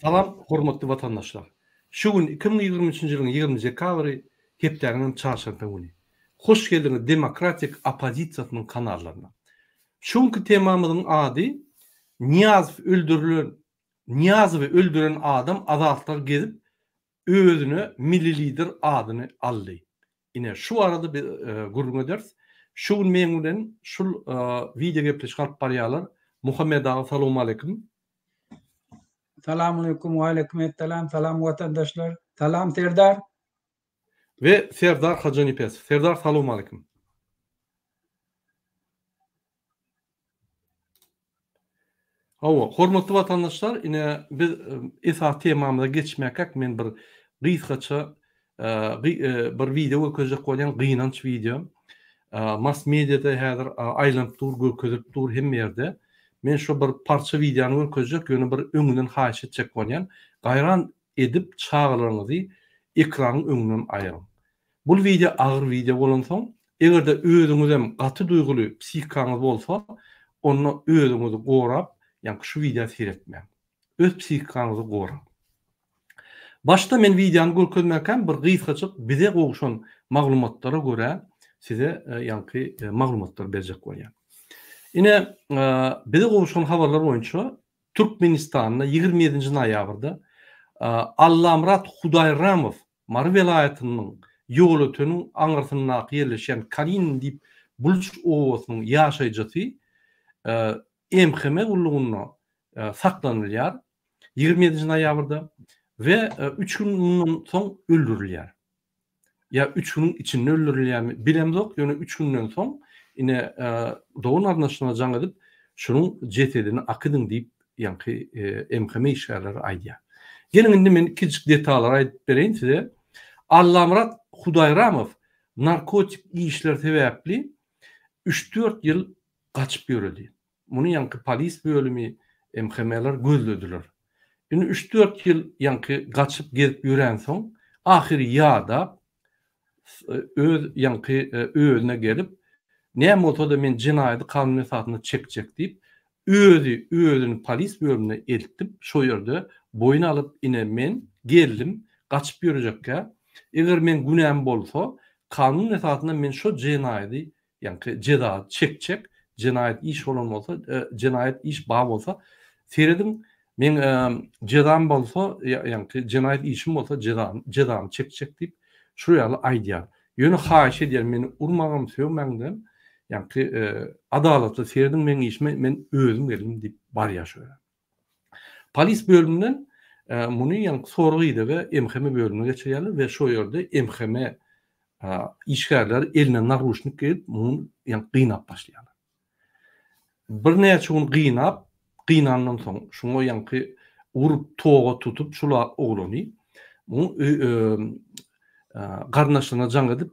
Salam hormatly watandaşlar. Şu gün 2023-nji ýylyň 20 dekabry hepdäniň hem çarşenbe güni. Hoş geldiňiz Demokratik oppozisiýasynyň kanallaryna. Şu günki temamyzyň ady Nyýazow öldürilen Nyýazowy öldüren adam azatlyga gezip özüne Milli Lider adyny aldy. Ine, şu barada biz gürrüň ederis. Şu gün meň bilen şul wideo gepleşik alyp barýarlar. Muhammet aga salowmaleýkim. Salamaleýkum, waleýkim essalam, salam watandaşlar. Salam Serdar. We Serdar Hajynepesow. Serdar salowmaleýkim. Hawa, hormatly watandaşlar, ine biz esasy temamyza geçmäkäk men bir gysgaça bir wideo görkezjek bolýan, gynanç wideo. Mass mediada häzir aýlanyp dur, görkezilip dur hemme ýerde. Men şo bir parça wideony görkezjek, ýöne bir öňünden haýyş etjek bolýan. Gaýran edip çagalaryňyzy ekranyň öňünden aýyryň. Bul wideo agyr wideo bolansoň, eger-de özüňizem gaty duýguly psihikaňyz bolsa, onda özüňizi gorap, ýaňky şu wideo seretmäň. Öz psihikaňyzy goraň. Başda men wideony görkezmäkäm bir gysgajyk bize gowşan maglumatlara görä size ýaňky maglumatlary berjek bolýan. Ine, bize gowşan habarlar boýunça Türkmenistanda 27-nji noýabrda Allamyrat Hudaýramow Mary welaýatynyň Ýolöteniň aňyrsyndaky ýerleşýän Kalinin diýip Buluç obasynyň ýaşaýjysy MHM gullugynda saklanylýar 27-nji noýabrda we üç gün mundan soň öldürilýär. Ýa üç günüň içinde öldürilýärmi bilemzok, ýöne üç günden soň ine dogan-garyndaşlaryna jaň edip, şunuň jesedini akydyň diýip ýaňky MHM işgärleri aýdýar. Geliň indi men kiçijik detallary aýdyp bereýin size. Allamyrat Hudaýramow narkotik işler sebäpli üç-dört ýyl gaçyp ýöredi. Muny ýaňky polis bölümi, MHM-ler gözlediler. Indi üç-dört ýyl ýaňky gaçyp gezip ýöränsoň, ahyry ýadap, öz ýaňky özüne gelip, näme bolsa-da men jenaýady kanun esasynda çekjek diýip, özi özüni polis bölümine eltip, şo ýerde boýun alyp, ine men geldim, gaçyp ýörejekkä, eger meň günäm bolsa, kanun esasynda men şo jenaýady Ýaňky jeza çekjek, jenaýat iş bolan bolsa, jenaýat iş bar bolsa, serediň, meň jezam bolsa, ýaňky jenaýat işim bolsa jezam, jezamy çekjek diýip, şu ýaly aýdýar. Ýöne haýyş edýän, meni urmaňam, sögmäňdem, ýaňky adalatly serediň meň işime, men özüm geldim diýip barýar şu ýere. Polis bölüminden muny ýaňky sorag-idege MHM bölümine geçirýärler we şo ýerde MHM işgärleri eline naruşnik geýip, muny ýaňky gynap başlaýarlar. Birnäçe gün gynap, gynandan soň şuňa ýaňky urup, toga tutup şul oglany muň garyndaşlaryna jaň edip,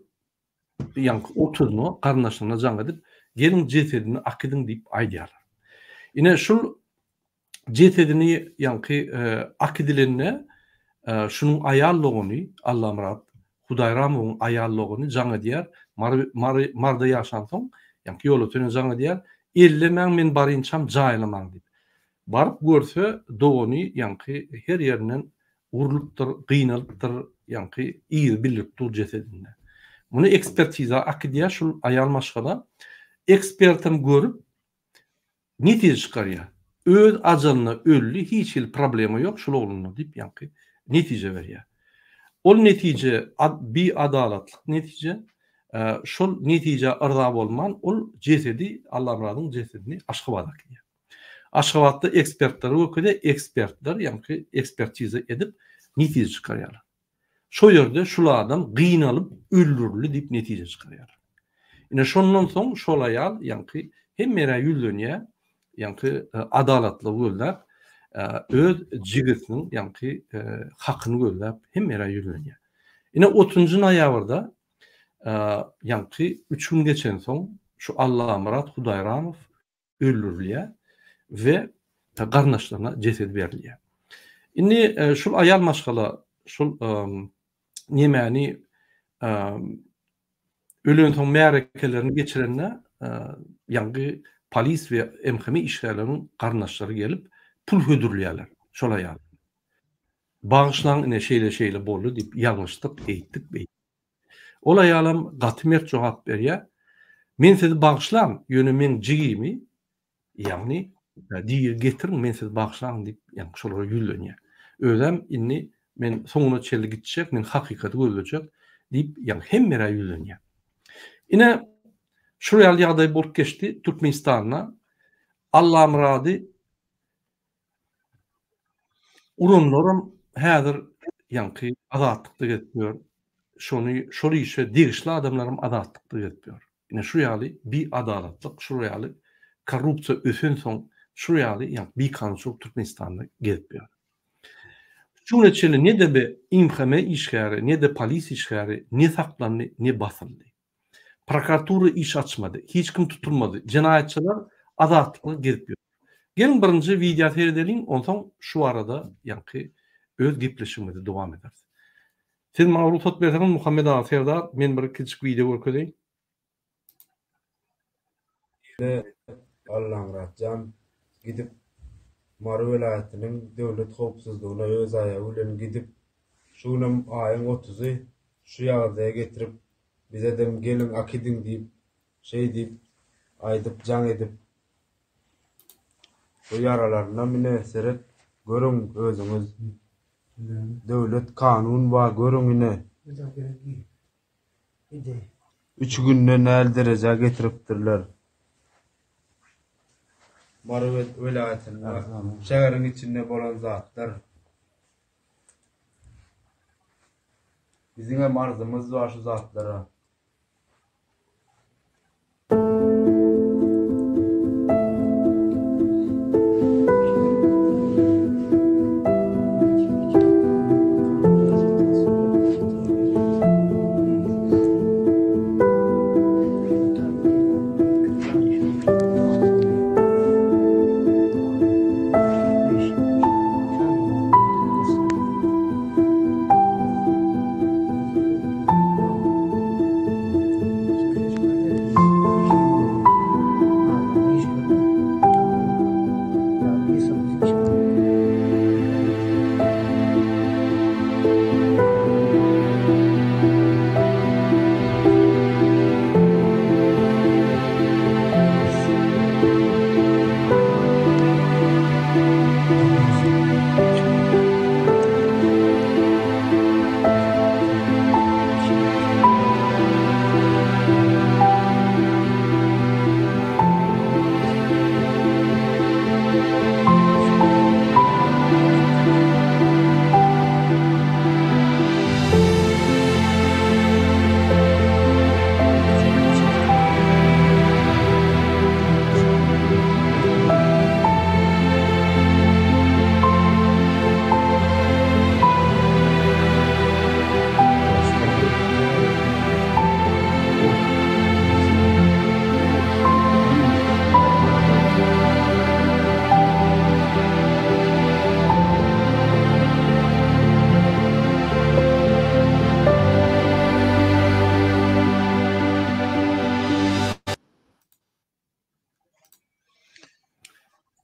ýaňky otuzyna garyndaşlaryna jaň edip, geliň jesedini akydyň diýip aýdýarlar. Ine şul jesedini ýaňky akydilende şunuň aýal dogany Allamyrat Hudaýramowyň aýal dogany jaň edýär. Mary Mary Marda ýaşansoň ýaňky Ýolötene jaň edýär. Ellemäň men barynçam jaýlamaň diýip. Baryp görse dogany ýaňky her ýerinden urlupdyr, gynalypdyr, ýaňky yzy bildirip dur jesedinde. Muny ekspertiza akidýär şul aýal maşgala. Ekspertem görüp netije çykarýar. Öz ajalyna öldi, hiç hili problema ýok şul oglunda diýip ýaňky netije berýär. Ol netije biadalatlyk netije. Şol netijä yrza bolman ol jesedi Allamyradyň jesedini Aşgabada akidýär. Aşgabatda ekspertlere görkezýär, ekspertler ýaňky ekspertiza edip netije çykarýarlar. Şo ýerde şul adam gynalyp öldürildi diýip netije çykarýarlar. Ine şondan soň şol aýal ýaňky hemme ýere ýüzlenýär, ýaňky adalatlygy gözläp, öz jigisiniň ýaňky hakyny gözläp hemme ýere ýüzlenýär. Ine otuzynjy noýabrda ýaňky üç gün geçensoň şu Allamyrat Hudaýramow öldürilýär we garyndaşlaryna jesedi berilýär. Indi şul aýal maşgala şul nemäni ölensoň märekelerini geçirende ýaňky polis we MHM işgärleriniň garyndaşlary gelip pul hödürleýärler şol aýala. Bagyşlaň ine şeýle-şeýle boldy diýip ýalňyşdyk, eýtdik, beýtdik. Ol aýalam gaty mert jogap berýär. Men sizi bagyşlan, ýöne meň jigimi, ýagny diri getiriň, men sizi bagyşlan diýip, ýagny şolara ýüzlenýär. Özem indi men soňuna çenli gitjek, men hakykaty gözlejek diýip, ýagny hemmelere ýüzlenýär. Ine, şul ýaly ýagdaý bolup geçdi Türkmenistanda. Allamyrady Uranlaram häzir ýaňky azatlykda gezip ýör. Şony şol işe degişli adamlaram azatlykda gezip ýör. Ine şu ýaly biadalatlyk, şu ýaly korrupsiýa ösensoň şu ýaly ýaňky bikanunçylyk Türkmenistanda gezip ýör. Şu güne çenli ne-de bir IMHM işgäri, ne-de polis işgäri ne saklandy, ne basyldy. Prokuratura iş açmady. Hiç kim tutulmady. Jenaýatçylar azatlykda gezip ýör. Geliň birinji wideo seredeliň, onsoň şu barada ýaňky öz gepleşigimizi dowam ederis. Siz maňa rugsat berseňiz Muhammet aga Serdar men bir kiçijik wideo görkezeýin. Ine Allamyratjan gidip Mary welaýatynyň döwlet howpsuzlygyna öz aýagy bilen gidip şu günem aýyň otuzy şu ýagdaýa getirip Bizedem geliň akidiň diýip şeý diýip aýdyp jaň edip bu ýaralarynam ine seret görüň özüňiz döwlet kanun bar görüň ine üç günde näl derejä getiripdirler Mary welaýatynda şäheriň içinde bolan zatlar. Biziňem arzymyz bar şu zatlara.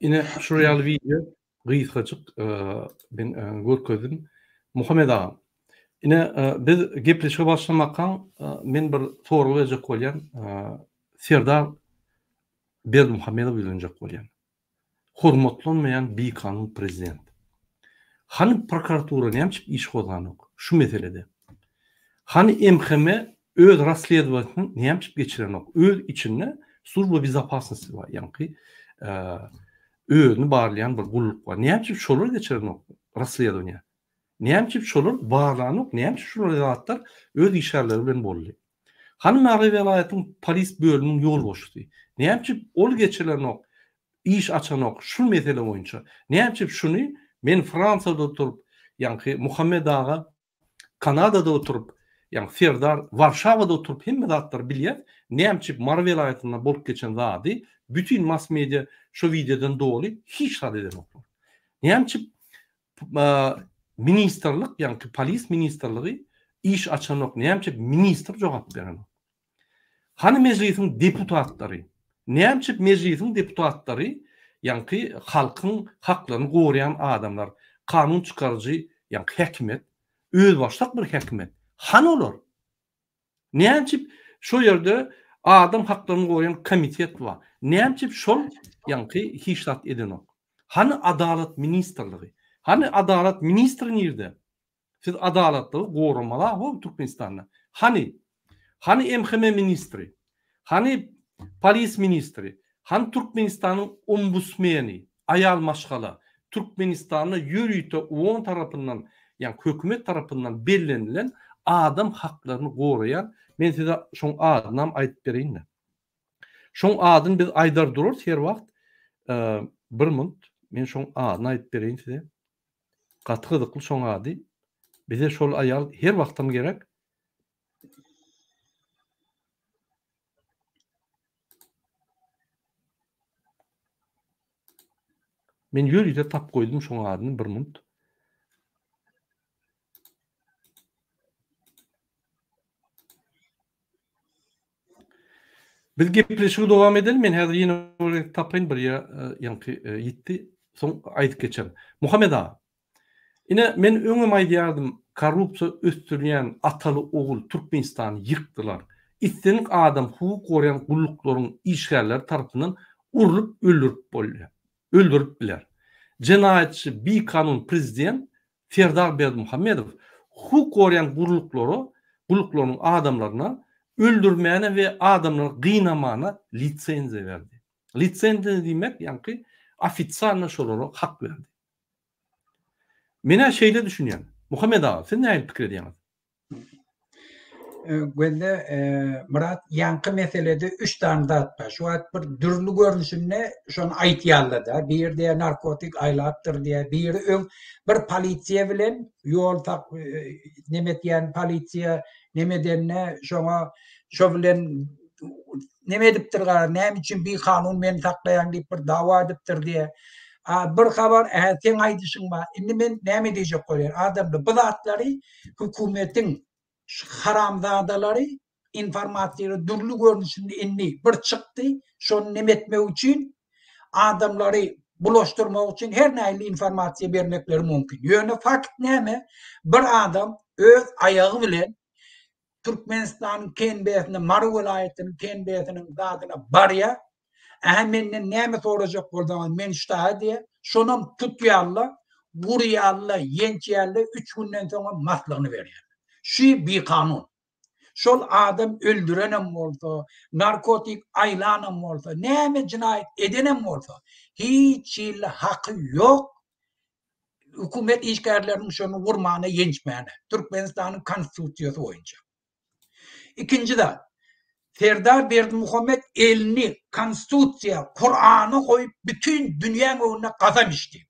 Ine şu ýaly wideo gysgajyk men görkezdim. Muhammet aga, ine biz gepleşige başlamakaň men bir sorag berjek bolýan. Serdar Berdimuhamedow ýüzlenjek bolýan. Hormatlanmaýan bikanun prezident. Hany prokuratura näme üçin iş gozganok şu meselede? Hany MHM öz rasledowaniýasyny näme üçin geçirenok? Öz içinde služba bezopasnosti bar, ýaňky özüni barlaýan bir gulluk bar. Näme üçin şolar geçirenok rasledowaniýa? Näme üçin şolar barlanok? Näme üçin şular zatlar öz işgärleri bilen boldy? Hany Mary welaýatyň polis bölüminiň ýolbaşçysy? Näme üçin ol geçirenok, iş açanok şu mesele boýunça? Näme üçin şuny men Fransiýada oturyp, ýaňky Muhammet aga Kanadada oturyp, ýaňky Serdar Warşawada oturyp hemme zatlary bilýäs. Näme üçin Mary welaýatynda bolup geçen zady bütin mass media şo wideodan doly hiç zat edenoklar. Näme üçin ministrlik, ýagny polis ministrligi iş açanok, näme üçin ministr jogap berenok? Hany mejlisiň deputatlary? Näme üçin mejlisiň deputatlary, ýagny halkyň haklaryny goraýan adamlar, kanun çykaryjy. ýaňky häkimiýet, özbaşdak bir häkimiýet. Hany olar? Näme üçin şo ýerde adam haklaryny goraýan komitet bar? Näme üçin şol ýaňky hiç zat edenok? Hany adalat ministrligi? Hany adalat ministri nirde? Siz adalatlygy goramaly how Türkmenistanda. Hany? Hany MHM ministri? Hany polis ministri? Hany Türkmenistanyň ombusmeni, aýal maşgala? Türkmenistanda ýörite OON tarapyndan, ýagny hökümet tarapyndan bellenilen adam haklaryny goraýan, men size şoň adynam aýdyp bereýin-de. Şoň adyny biz aýdar durarys her wagt. Bir munt, men şoň adyny aýdyp bereýin size. Gaty gyzykly şoň ady. Bize şol aýal her wagtam gerek. Men ýörite tap goýdum şoň adyny bir munt. Biz gepleşigi dowam edeli. Men häzir ýene bir gezek tapaýyn bir ýa ýaňky ýitdi. Soň aýdyp geçerin. Muhammet aga. Ine men öňem aýdýardym, korrupsiýa ösdürýän ataly ogul Türkmenistany ýykdylar. Islendik adam hukuk goraýan gulluklaryň işgärleri tarapyndan urlup öldürip bolýar. Öldürip biler. Jenaýatçy bikanun prezident Serdar Berdimuhamedow hukuk goraýan gurluklara, gulluklarynyň adamlaryna öldürmäne we adamlary gynamana lisenziýa berdi. Lisenziýa diýmek ýaňky ofisialno şolara hak berdi. Men-ä şeýle düşünýän. Muhammet aga, siz nähili pikir edýäňiz? Gözle Myrat ýaňky meselede üç sany zat bar. Şu wagt bir dürli görnüşinde şony aýtýarlar-da. Biri diýýär narkotik aýlapdyr diýýär. Biri öň bir polisiýa bilen ýol sak neme etýän polisiýa neme edende şoňa şo bilen neme edipdir gara näme üçin bikanun meni saklaýaň diýip bir dawa edipdir diýýär. A bir habar ä seň aýdyşyň bar. Indi men näme diýjek bolýan adamlar bu zatlary hökümetiň şu haramzadalary informasiýalary dürli görnüşinde indi bir çykdy, şony neme etmek üçin adamlary bulaşdyrmak üçin her nähili informasiýa bermekleri mümkin. Ýöne fakt näme? Bir adam öz aýagy bilen Türkmenistanyň KNB-sine, Mary welaýatynyň KNB-siniň zadyna barýar. Ähä menden näme sorajak bolsaňyz men şu taýy diýýär. Şonam tutýarlar, urýarlar, ýençýärler, üç günden soňam maslygyny berýärler. Şu bikanun. Şol adam öldürenem bolsa, narkotik aýlanam bolsa, näme jenaýat edenem bolsa, hiç hili haky ýok hökümet işgärleriniň şony urmana, ýençmäne. Türkmenistanyň konstitusiýasy boýunça. Ikinji zat, Serdar Berdimuhamet elini Konstitusiýa, Kurana goýup bütin dünýäň öňünde kasam içdi.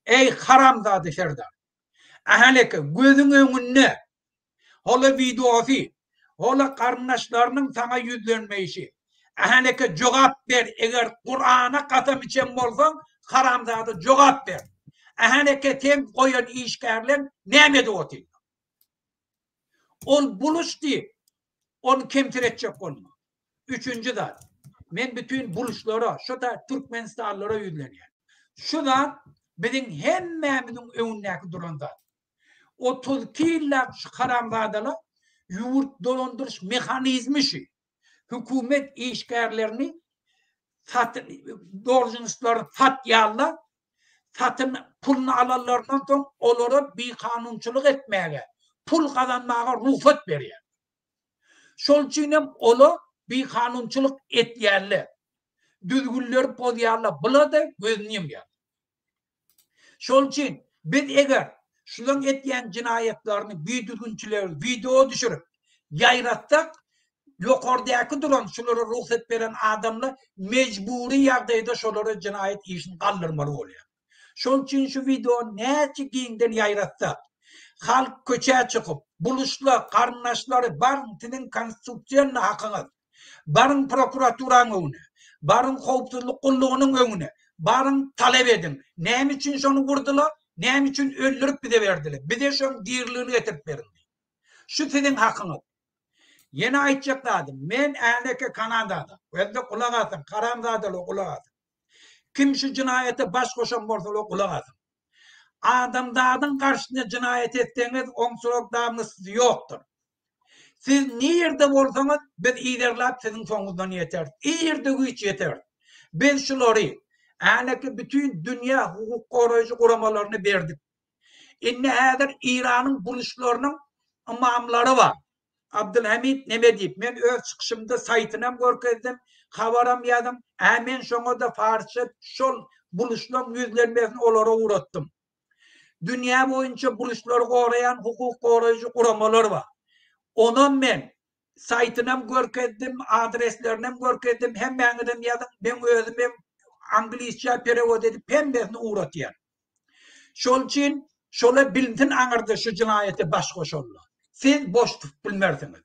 Eý haramzada Serdar! Ähäleke gözüň öňünde hola wideosy, hola garyndaşlarynyň saňa ýüzlenmeýşi. Ähäleke jogap ber eger Kurana kasam içen bolsaň haramzada jogap ber. Ähäleke seň goýan işgärleň näme edip otyrlar? Ol buluş diýip, ony kemsiretjek bolma. Üçünji zat, men bütin buluşlara, şu da türkmenistanlylara ýüzlenýän. Şu zat biziň hemmämiziň öňündäki duran zat. 32 ýyllap şu haramzadalar ýurt dolandyryş mehanizmi şu. Hökümet işgärlerini satyn, dolžnostlaryny satýarlar, satyn puluny alanlaryndan soň olara bikanunçylyk etmäge, pul gazanmaga rugsat berýär. Şol üçin hem olar bikanunçylyk etýärler. Düzgünleri pozýarlar, bular-da gözüni ýumýar. Şol üçin biz eger şularyň etýän jenaýatlaryny, bidüzgünçileri wideo düşürip ýaýratsak, ýokardaky duran şulara rugsat beren adamlar mejbury ýagdaýda şolara jenaýat işini galdyrmaly bolýar. Şol üçin şu wideony näçe giňden ýaýratsak, halk köçä çykyp, buluşlar, garyndaşlary baryň siziň konstitusionny hakyňyz, baryň prokuraturaň öňüne, baryň howpsuzlyk gullugynyň öňüne, baryň talap ediň, näme üçin şony urdular, näme üçin öldürip bize berdiler, bize şoň diriligini getirip beriň diýip. Şu siziň hakyňyz. Ýene aýtjak zadym, men äneke Kanadada, özde gulak asyň, haramzadalar gulak asyň. Kim şu jenaýata baş goşan bolsalar gulak asyň. Adamzadyň garşysyna jenaýat etseňiz, oň srok dawnosty ýokdur. Siz nirde bolsaňyz, biz yzarlap siziň soňuňyzdan ýeteris. Irde-güýç ýeteris. Biz şulary häleki bütin dünýä hukuk goraýjy guramalaryna berdik. Indi häzir Eýranyň buluşlarynyň ymamlary bar. Abdylhamid neme diýip, men öz çykyşymda saýtynam görkezdim, habaram ýazdym. Hä men şoňa-da farsça şol buluşlaň ýüzlenmesini olara ugratdym. Dünýä boýunça buluşlary goraýan hukuk goraýjy guramalar bar. Onam men saýtynam görkezdim, adreslerinem görkezdim, hemmäňizem ýazyň, meň özümem anglisça perewod edip hemmesini ugratýan. Şol üçin şola bilinsin aňyrda şu jynaýata baş goşanlar. Siz boş tutup bilmersiňiz.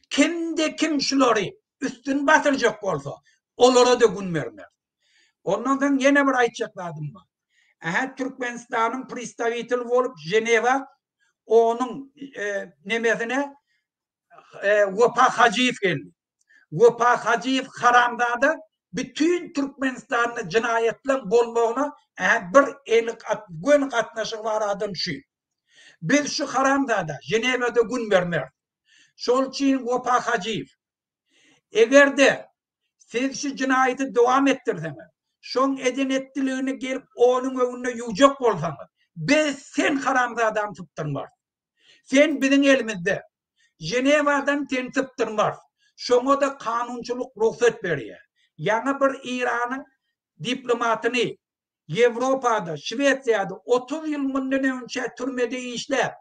Kimde kim şulary üstün basyrjak bolsa, olara-da gün bermeris. Ondan soň ýene bir aýtjak zadym bar. Ähä Türkmenistanyň pristawitel bolup Ženewa onuň nemesine Wepa Hajyýew geldi. Wepa Hajyýew haramzada bütin Türkmenistanda jenaýatlaň bolmagyna ä bir eli göni gatnaşygy bar adam şu. Biz şu haramzada Ženewada gün bermeris. Şol üçin Wepa Hajyýew eger-de siz şu jenaýaty dowam etdirseňiz, şoň eden etdiligini gelip onuň öňünde ýuwjak bolsaňyz, biz sen haramzadany sypdyrmarys. Sen biziň elimizde. Ženewadan seni sypdyrmarys. Şoňa-da kanunçylyk rugsat berýär. Ýaňy bir Eýranyň diplomatyny Ýewropada, Şwesiýada 30 ýyl mundan öňçä türmede işläp,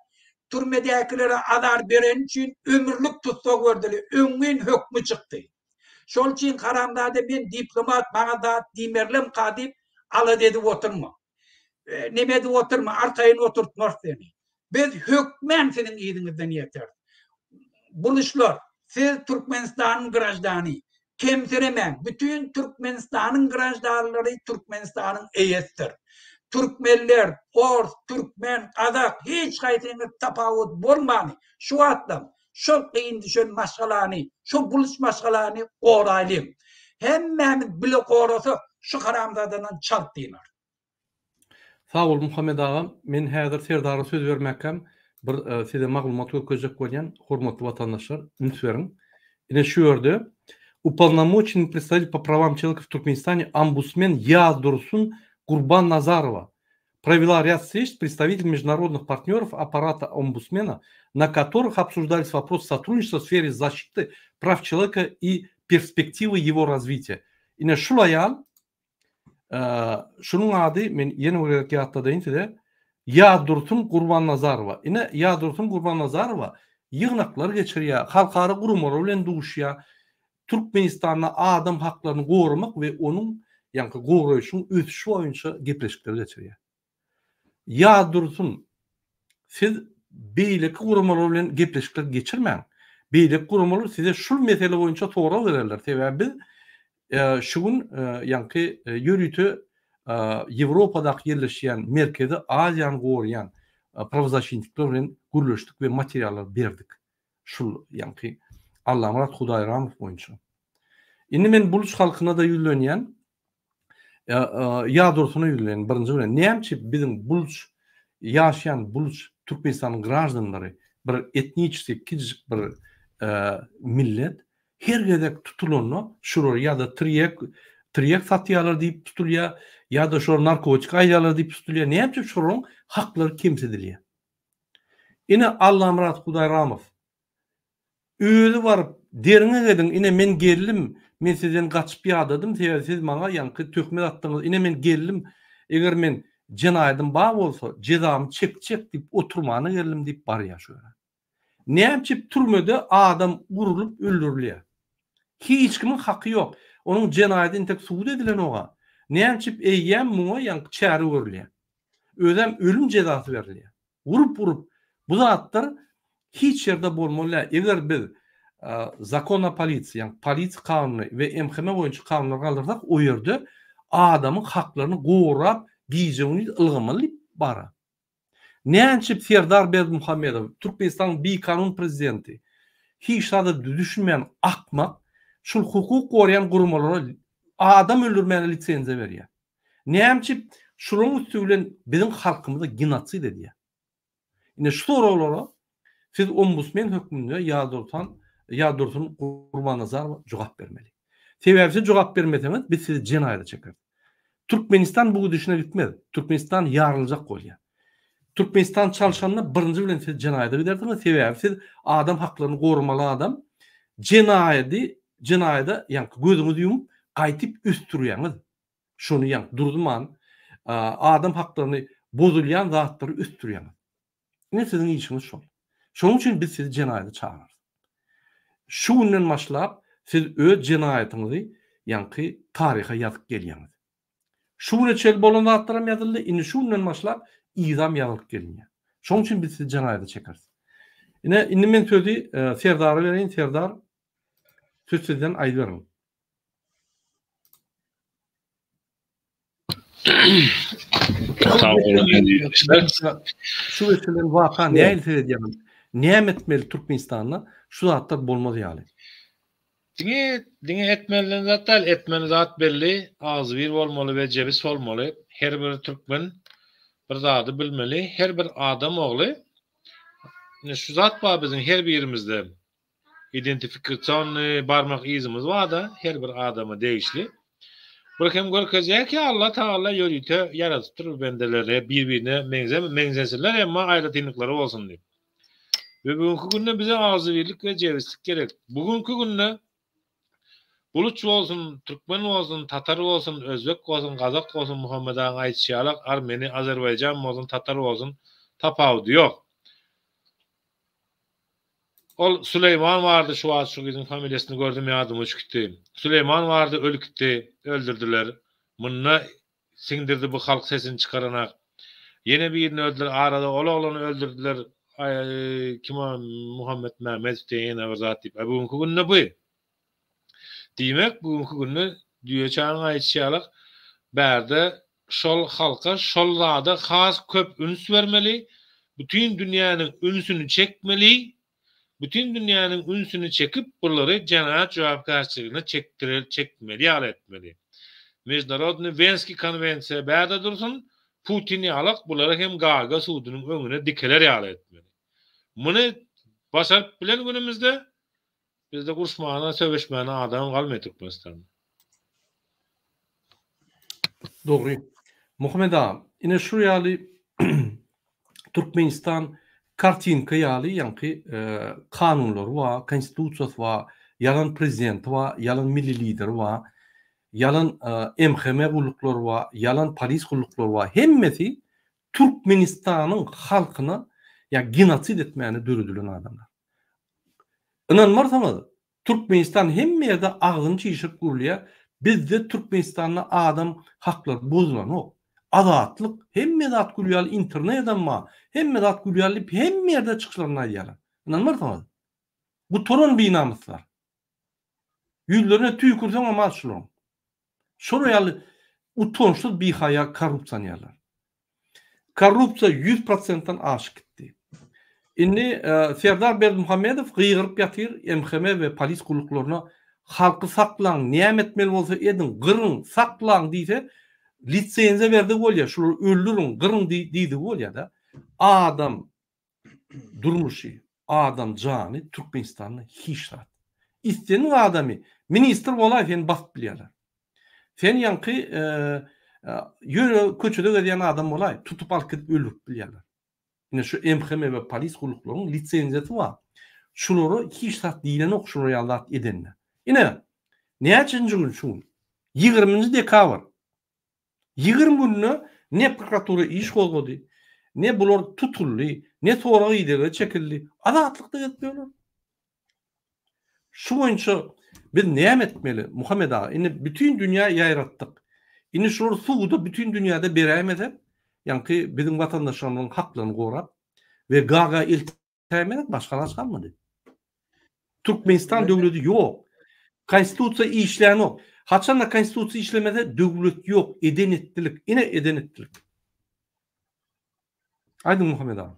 türmedäkilere azar bereni üçin ömürlik tussag berdiler, öňňin hökmi çykdy. Şol üçin haramzada men diplomat maňa zat diýmerlemka diýip alada edip oturma. Neme edip oturma, arkaýyn oturtmarys seni. Biz hökmän siziň yzyňyzdan ýeteris. Buluşlar, siz Türkmenistanyň graždany. Kemsiremäň, bütin Türkmenistanyň graždanlary Türkmenistanyň eýesidir. Türkmenler, ors, türkmen, gazak hiç haýsyňyz tapawut bolmany şu wagtlam şol kyn düşen maşgalany, şo buluç maşgalany goraýlyň. Hemmämiz bile gorasak şu haramzadadan çalt dynar. Sag bol Muhammet agam men häzir Serdara söz bermäkäm bir size maglumat görkezjek bolýan hormatly watandaşlar üns beriň ine şu ýerde Upolnomoçennyý predstavitelь po prawam çeloweka w Turkmenistane ombusmen Ýazdursun Gurbannazarowa провела ряд встреч с представителями международных партнеров аппарата омбусмена, на которых обсуждались вопросы сотрудничества в сфере защиты прав человека и перспективы его развития. Ine şul aýal Şunuň ady men ýene bir gezek ýatladaýyn size. Ýazdursun Gurbannazarowa. Ine Ýazdursun Gurbannazarowa ýygnaklar geçirýär, halkara guramalar bilen duşýar. Türkmenistanda adam haklaryny goramak we onuň ýaňky goraýşyň ösüşi boýunça gepleşikler geçirýär. Ýazdursun, siz beýleki guramalar bilen gepleşikler geçirmäň. Beýleki guramalar size şul mesele boýunça sorag bererler. Sebäbi biz şu gün ýaňky ýörite Ýewropadaky ýerleşýän Merkezi Aziýany goraýan prawozasşitnikler bilen gürleşdik we materiallar berdik. Şul ýaňky Allamyrat Hudaýramow boýunça. Indi men buluç halkyna-da ýüzlenýän. Ýadursyna ýüzlen birinji bilen näme üçin biziň buluç ýaşaýan buluç Türkmenistanyň graždanlary bir etniçeskiý kiçijik bir millet her gezek tutulanda şular ýa-da tirýek tirýek satýarlar diýip tutulýar ýa-da şular narkotik aýdýarlar diýip tutulýar näme üçin şolaryň haklary kemsidilýär ine Allamyrat Hudaýramow Özi baryp, Derňek ediň, ine, men geldim, men sizden gaçyp ýadadym, sebäbi siz maňa ýaňky töhmet atdyňyz, ine, men geldim, eger men jenaýadym bar bolsa, jezamy çekjek diýip oturmana geldim diýip barýar şu ýere. Näme üçin türmede adam urlup öldürilýär? Hiç kimiň haky ýok. Onuň jenaýady entek subut edilenog-a. Näme üçin eýýäm muňa ýaňky çäre görülýär? Özem ölüm jezasy berilýär. Urup-urup, bu zatlar hiç ýerde bolmaly däl. Eger biz Zakon o polisiýa, ýagny polisiýa kanuny we MHM boýunça kanunlary galdyrsak, o ýerde adamyň haklaryny gorap gije-gündiz ylgamaly diýip bara. Näçe Serdar Berdimuhamedow, Türkmenistanyň bikanun prezidenti, hiç zada düşünmeýän akmak, şul hukuk goraýan guramalara adam öldürmäge lisenziýa berýär. Näme üçin? Şularyň üsti bilen biziň halkymyza genosid edýär. Ine şu soraglara siz ombudsmen hökmünde Ýazdursan Ýazdursun Gurbannazarowa jogap bermeli. Sebäbi siz jogap bermeseňiz biz sizi jenaýata çekeris. Türkmenistan bu gidişine gitmez. Türkmenistan ýaryljak bolýar. Türkmenistan çalşanda birinji bilen siz jenaýata gidersiňiz sebäbi siz adam haklaryny goramaly adam jenaýady jenaýada ýaňky gözüňizi ýumup gaýtyp ösdürýäňiz. Şony ýaňky durzuman adam haklaryny bozulýan zatlary ösdürýäňiz. Ine siziň işiňiz şol. Şonuň üçin biz sizi jenaýata çagyrarys. Şu günden başlap siz öz jenaýatyňyzy ýaňky taryha ýazyp gelýäňiz. Şu güne çenli bolan zatlaram ýazyldy, indi şu günden başlap yzam ýazylyp gelinýär. Şonuň üçin biz sizi jenaýata çekeris. Ine indi men sözi Serdara bereýin, Serdar söz sizden aýdyberiň. Sag boluň eziz Şu geçirilen waka nähili seredýäňiz? Näme etmeli Türkmenistanda şu zatlar bolmaz ýaly? Diňe diňe etmelinden zat däl, etmeli zat belli, agzybir bolmaly we jebis bolmaly. Her bir türkmen bir zady bilmeli. Her bir adam ogly ine şu zat bar biziň her birimizde. Identifikasionnyý barmak yzymyz bar-da, her bir adama degişli. Bir hem görkezýär ki, Allah Tagala ýörite ýaradypdyr bu bendeleri, bir-birine meňzeme, meňzesinler, emma aýratynlyklary bolsun diýip. We bugünki günde bize agzybirlik we jebislik gerek. Bugünki günde buluç bolsun, türkmen bolsun, tatar bolsun, özbek bolsun, gazak bolsun, Muhammet agaň aýdyşy ýalak, armeni, azerbaýjan bolsun, tatar bolsun, tapawudy ýok. Ol Süleýman bardy şu wagt şu gyzyň familiýasyny gördüm ýadyma uçup gitdi. Süleýman bardy ölüp gitdi öldürdiler. Munda siňdirdi bu halk sesini çykaranak. Ýene birini öldüler arada ol oglany öldürdiler kim o Muhammet Mämmedow diýen ýene bir zat diýip. A bu günki günde bu. Diýmek bu günki günde düýe çagyň aýdyşy ýalyk bärde şol halka şol zada has köp üns bermeli, bütin dünýäniň ünsüni çekmeli, bütin dünýäniň ünsüni çekip bulary jenaýat jogapkärçiligine çekdirel çekmeli ýaly etmeli. Mežnarodnyý Wenskiý konwensiýa bärde dursun, Putin ýalak bulary hem Gaaga sudunyň öňüne dikeler ýaly etmeli. Muny başaryp bilen günümizde Bizde uruşmana, söweşmäne adam galmaýar Türkmenistanda. Dogry. Muhammet aga, ine şu ýaly Türkmenistan kartinka ýaly ýaňky kanunlary bar, konstitusiýasy bar, ýalan prezidenti bar, ýalan milli lideri bar, ýalan MHM gulluklary bar, ýalan polis gulluklary bar. Hemmesi Türkmenistanyň halkyna ýa genosid etmäne döredilen adamlar. Ynanmarsyňyz, Türkmenistan hemme ýerde agzyny çişirip gürleýär, bizde Türkmenistanda adam haklary bozulanok. Azatlyk, hemme zat gül ýaly internedem bar, hemme zat gül ýaly diýip hemme ýerde çykyşlarynda aýdýarlar. Ynanmarsyňyz. Gutaran binamyslar. Ýüzlerine tüýkürseňem az şularyň. Şolar ýaly utançsyz bihaýa korrupsionerler. Korrupsiýa 100 prosentden aşyp gitdi. Indi Serdar Berdimuhamedow gygyryp ýatyr MHM we polis gulluklaryna halky saklaň, näme etmeli bolsa ediň, gyryň, saklaň diýse, lisenziýa berdigi bolýar, şulary öldüriň, gyryň diýdigi bolýar-da. Adam durmuşy, adam jany Türkmenistanda hiç zat. Islendik adamy ministr bolaý seni basyp bilýärler. Sen ýaňky ýöne köçede gezýän adam bolaý tutup alyp gidip öldürip bilýärler. Ine şu MHM we polis gulluklaryň lisenziýasy bar. Şulara hiç zat diýlenok şular ýaly zat edende. Ine näçenji gün şu gün? Ýigriminji dekabr. 20 günde ne prokuratura iş gozgady, ne bular tutuldy, ne sorag-idege çekildi. Azatlykda gezip ýörler. Şu boýunça biz näme etmeli, Muhammet aga? Indi bütin dünýä ýaýratdyk. Indi şulary suda bütin dünýäde beräýmesek, ýaňky biziň watandaşlarymyzyň haklaryny gorap we Gaga eltäýmesek başga alaç galmady. Türkmenistan döwleti ýok. Konstitusiýa işlänok. Haçanda konstitusiýa işlemese döwlet ýok. Eden etdilik. Ine eden etdilik. Aýdyň Muhammet aga.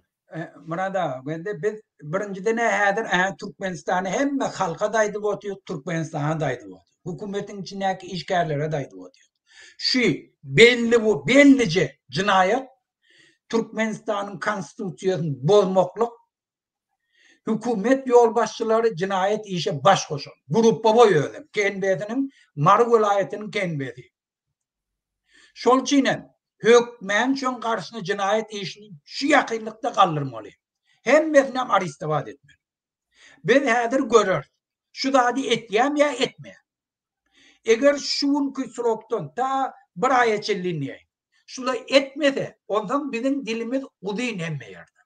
Myrat aga, bende biz birinjiden häzir ä Türkmenistany hemme halka-da aýdyp otyr, Türkmenistana-da aýdyp otyr. Hökümetiň içindäki işgärlere-de aýdyp otyr. Şu belli bu bellije jynaýat Türkmenistanyň Konstitusiýasyny bozmaklyk hökümet ýolbaşçylary jynaýat işe baş goşan. Gruppawoý özem KNB-siniň Mary welaýatynyň KNB-si. Şol üçin hem hökmän şoň garşyna jynaýat işini şu ýakynlykda galdyrmaly. Hemmesini hem arestowat etmeli. Biz häzir göreris. Şu zady etýämi ýa etmeýär. Eger şu günki srokdan ta bir aýa çenli diýeýin. Şula etmese, onsoň biziň dilimiz uzyn hemme ýerde.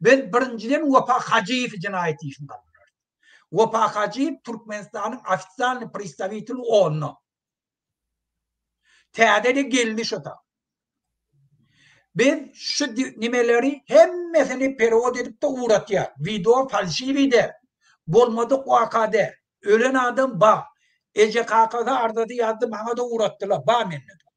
Biz birinjiden Wepa Hajyýewi jenaýat işini galdyrarys. Wepa Hajyýew Türkmenistanyň ofitsialnyý predstawiteli OON-da. Täze-de geldi şo ta. Biz şu nimeleri hemmesini perewod edip-de ugratýar. Wideo falşiwiý däl. Bolmadyk waka däl. Ölen adam bar. Eje-kakasy arzasy ýazdy, maňa-da ugratdylar. Bar mende-de.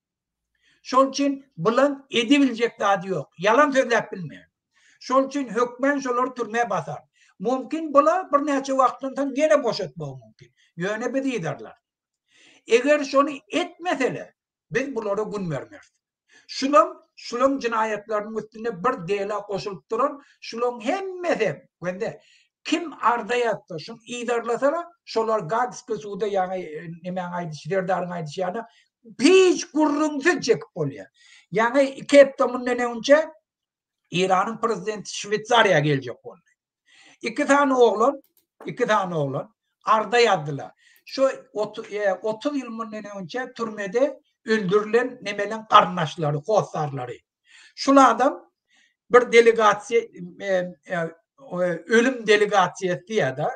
Şol üçin bulan edibiljek zady ýok. Ýalan sözläp bilmeýär. Şol üçin hökmän şolary türmä basar. Mümkin bula birnäçe wagtdan soň ýene boşatmagy mümkin. Ýöne biz yzarlarys. Eger şony etmesele, biz bulara gün bermeris. Şulaň, şulaň jenaýatlarynyň üstünde bir dela goşulyp duran, şulaň hemmesem, göndä, kim arza ýazsa, şuny yzarlasala, şolar Gaagskiý suda ýaňy nemäň aýdyşy, Serdaryň aýdyşy ýaly, hiç gürrüňsiz çekip bolýar. Ýaňy iki hepde mundan öňçe Eýranyň prezidenti Şweýsariýa geljek boldy. Iki sany oglan, iki sany oglan arza ýazdylar. Şu 30 e, ýyl mundan öňçe türmede öldürilen nemeleň garyndaşlary, hossarlary. Şul adam bir delegasiýa e, e, ölüm delegasiýasy diýýär-de,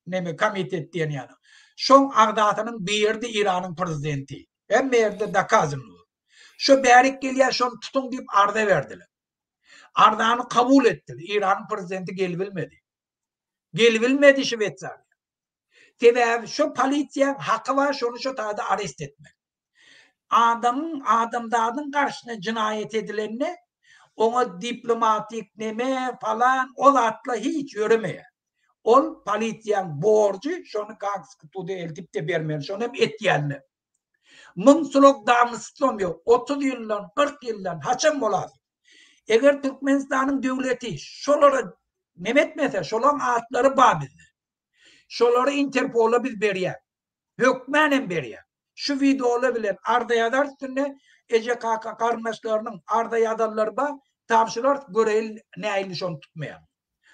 neme komitet diýen ýaly. Şoň agzasynyň biridi Eýranyň prezidenti. Hemme ýerde dokazano. Şo bärik gelýär, şony tutuň diýip arza berdiler. Arzany kabul etdiler. Eýranyň prezidenti gelibilmedi. Gelibilmedi Şweýsariýa. Sebäbi şo polisiýaň haky bar şony şo taýda arest etmek. Adamyň adamzadyň garşysyna jynaýat edilende oňa diplomatik neme falan o zatlar hiç ýöremeýär. Ol polisiýaň borjy şony Gaagski suda eltip-de bermeli. Şony hem etýänler. Muň srok dawnostom ýok. 30 ýyldan, 40 ýyldan haçan bolasy. Eger Türkmenistanyň döwleti şolara neme etmese, şolaň atlary bar bizde. Şolary Interpola biz berýäs. Hökmän hem berýäs. Şu wideolar bilen arza ýazar üstünde eje-kaka garyndaşlarynyň arza ýazanlary bar. Tabşyrarys göreýin nähili şony tutmaýar.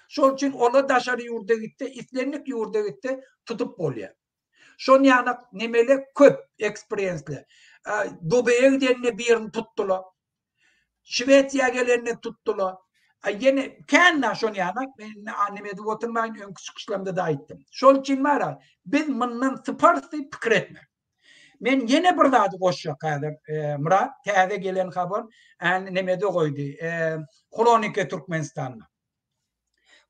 Şol üçin olar daşary ýurda gitse, islendik ýurda gitse tutup bolýar. Şon ýanak nemele köp eksperiensli. Dubaýa gidende birini tutdular. Şwesiýa gelende tutdular. Ýene kän şon ýanak men neme edip oturmaýyn öňki çykyşlarymda da aýtdym. Şol üçin bara biz mundan syparys diýip pikir etme. Men ýene bir zady goşjak häzir Myrat täze gelen habar nemede goýdy. Hronika Türkmenistanda.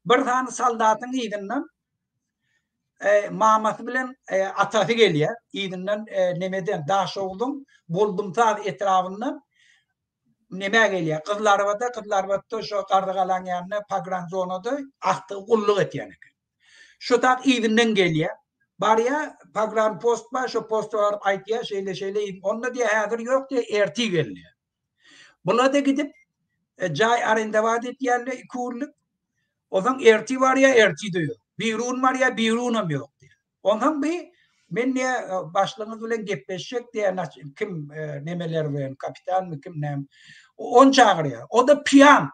Bir sany soldatyň yzyndan e, mamasy bilen e, atasy gelýär. Yzyndan e, nemeden Daşogzuň Boldumsaz etrabyndan nemä gelýär. Gyzlarbada, Gyzlarbatda şo Garrygalaň ýanynda pogranzonada agtygy gulluk etýän eken. Şo tak yzyndan gelýär. Barýar, pogranpost bar, şo posta baryp aýtýar, şeýle-şeýle, onda diýýär, häzir ýok diýýär, ertir gel diýýär. Bula-da gidip e, jaý arendowat etýärler iki günlük. Onsoň ertir barýar, ertir-de ýok. Birun barýar, birunam ýok diýýär. Onsoň bi men diýýär, e, başlygyňyz bilen gepleşjek diýýär, kim e, nemeler bilen, kapitanmy kim näme. Ony çagyrýar. O-da piýan.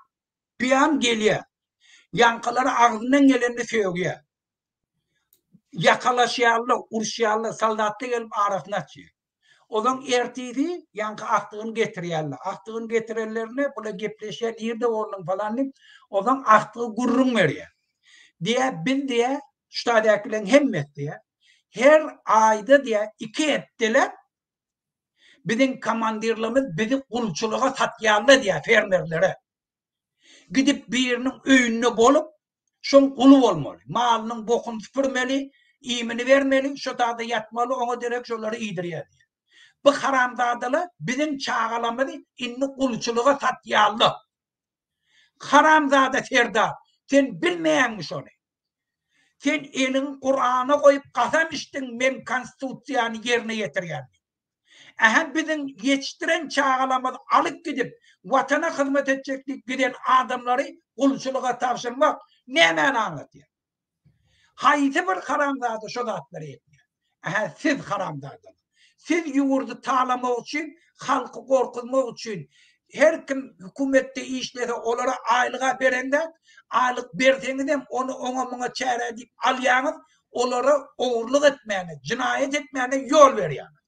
Piýan gelýär. Ýaňkylary agzyndan gelenini sögýär. Ýakalaşýarlar, uruşýarlar, soldatlar gelip arasyny açýar. Olaň ertisi ýaňky agtygyny getirýärler. Agtygyny getirenlerinde bular gepleşýär, nirde bolduň falan diýip, olaň agtygy gürrüň berýär. Diýýär, biz diýýär, şu taýdakylaryň hemmesi diýýär, her aýda diýýär, iki hepdeläp biziň komandirlerimiz bizi gulçulyga satýarlar diýýär fermerlere. Gidip biriniň öýünde bolup, şoň guly bolmaly. Malynyň bokuny süpürmeli, iýmini bermeli, şo taýda ýatmaly, oňa derek şolary iýdirýär diýýär. Bu haramzadalar biziň çagalarymyzy indi gulçulyga satýarlar. Haramzada Serdar, sen bilmeýäňmi şony? Sen eliňi Kurana goýup kasam içdiň men konstitusiýany ýerine ýetirýän diýip. Ähä biziň ýetişdiren çagalarymyzy alyp gidip, Watana hyzmat etjek diýip giden adamlary gulçulyga tabşyrmak nämäni aňladýar? Haýsy bir haramzada şo zatlary etýär? Ähä siz haramzadalar. Siz ýurdy talamak üçin, halky gorkuzmak üçin her kim hökümetde işlese olara aýlyga berende, aýlyk berseňizem ony oňa muňa çäre diýip alýaňyz, olara ogurlyk etmäne, jynaýat etmäne ýol berýäňiz.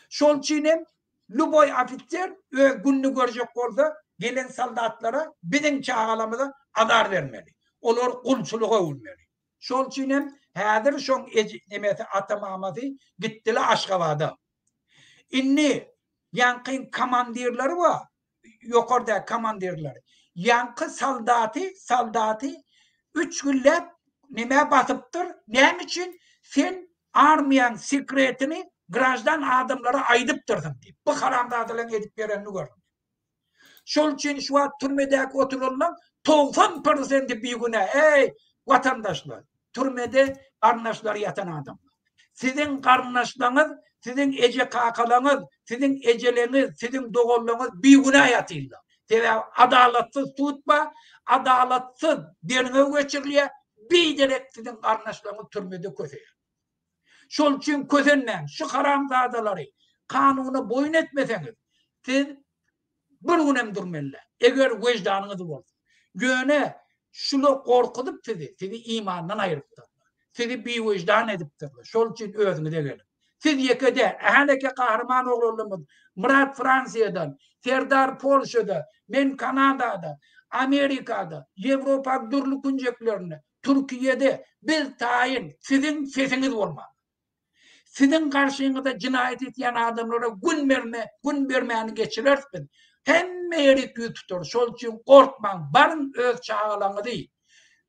Şol üçin hem lýuboý ofiser öz gününi görjek bolsa, gelen soldatlara, biziň çagalarymyza azar bermeli. Olary gulçulyga öwürmeli. Şol üçin hem häzir şoň nemesi ata-mamasy gitdile Aşgabada. Indi ýaňkyň komandirleri bar, ýokardaky komandirleri. Ýaňky soldaty, soldaty üç günläp nämä basypdyr? Näme üçin? Sen armiýaň sekretini graždan adamlara aýdypdyrsyň diýip. Bu haramzadalaryň edip berenini gör. Şol üçin şu wagt türmedäki oturanlaň 90 prosenti bigünä. Eý, watandaşlar, türmede garyndaşlary ýatan adamlar. Siziň garyndaşlaryňyz, siziň eje-kakalaryňyz, siziň ejeleňiz, siziň doganlaryňyz bigünä ýatyrlar. Sebäbi adalatsyz sud bar, adalatsyz derňew geçirilýär, biderek siziň garyndaşlaryňyz türmede köseýär. Şol üçin kösenmäň, şu haramzadalary kanuna boýun etmeseňiz, siz Bir günem durmaly däl. Eger wejdanyňyz bolsa. Ýöne şular gorkuzyp sizi, sizi imandan aýrypdyrlar. Sizi biwejdan edipdirler. Şol üçin özüňize geliň. Siz ýeke däl. Ähäleke gahryman oglanlarymyz Myrat Fransiýadan, Serdar Polşada, men Kanadada, Amerikada, Ýewropaň dürli künjeklerinde, Türkiýede biz taýyn siziň sesiňiz bolmaga. Siziň garşyňyzda jenaýat etýän adamlara gün berme, gün bermäni geçireris biz. Hemme ýerik ýüz tutarys. Şol üçin gorkmaň, baryň öz çagalaňyzy,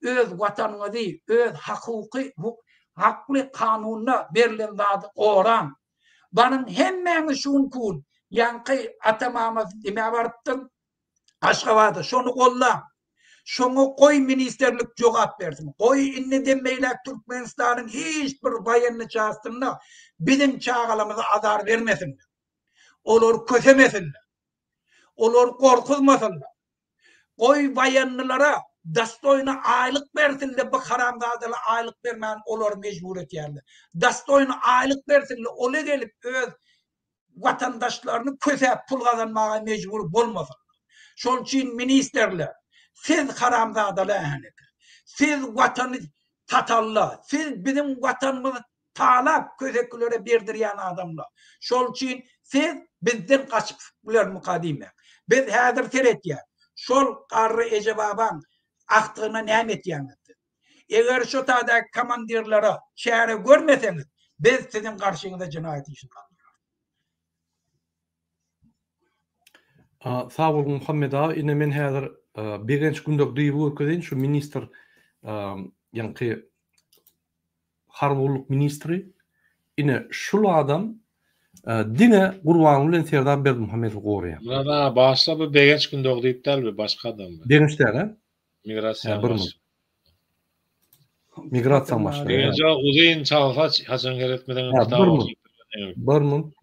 öz watanyňyzy, öz hakuky, hakly kanunda berlen zady goraň. Baryň hemmäňiz şu günki gün ýaňky ata-mamasy nämä barypdyr? Aşgabada şony gollaň. Şoňa goý ministrlik jogap bersin. Goý indiden beýläk Türkmenistanyň hiç bir waýenny çastynda biziň çagalarymyza azar bermesinler. Olary kösemesinler. Olary gorkuzmasynlar. Goý waýennylara dostoýny aýlyk bersinler bu haramzadalar aýlyk bermän olary mejbur etýärler. Dostoýny aýlyk bersinler ola gelip öz watandaşlaryny kösäp pul gazanmaga mejbur bolmasynlar. Şol üçin ministrler, siz haramzadalar äheneke. Siz watany satanlar, siz biziň watanymyzy talap kösekilere berdirýän adamlar. Şol üçin siz bizden gaçyp bilermika diýmäň. Biz häzir seretýäs. Şol garry eje-babaň agtygyna näme etýäňiz siz? Eger şu taýdaky komandirlere çäre görmeseňiz, biz siziň garşyňyza jenaýat işini galdyrarys. Sag boluň Muhammet aga, ine men häzir Begenç Gündogdyýewi görkezeýin, şu ministr ýaňky harby gulluk ministri, ine şul adam diňe Gurbanguly bilen Serdar Berdimuhamedowy goraýar. Myrat aga bagyşla bu Begenç Gündogdyýew däl bu başga adam bu. Begenç däl a? Migrasiýa başlygy. Migrasiýa başlygy. Begenç aga uzyn çal saç haçan seretmeseň kitap okyp. Bir munt.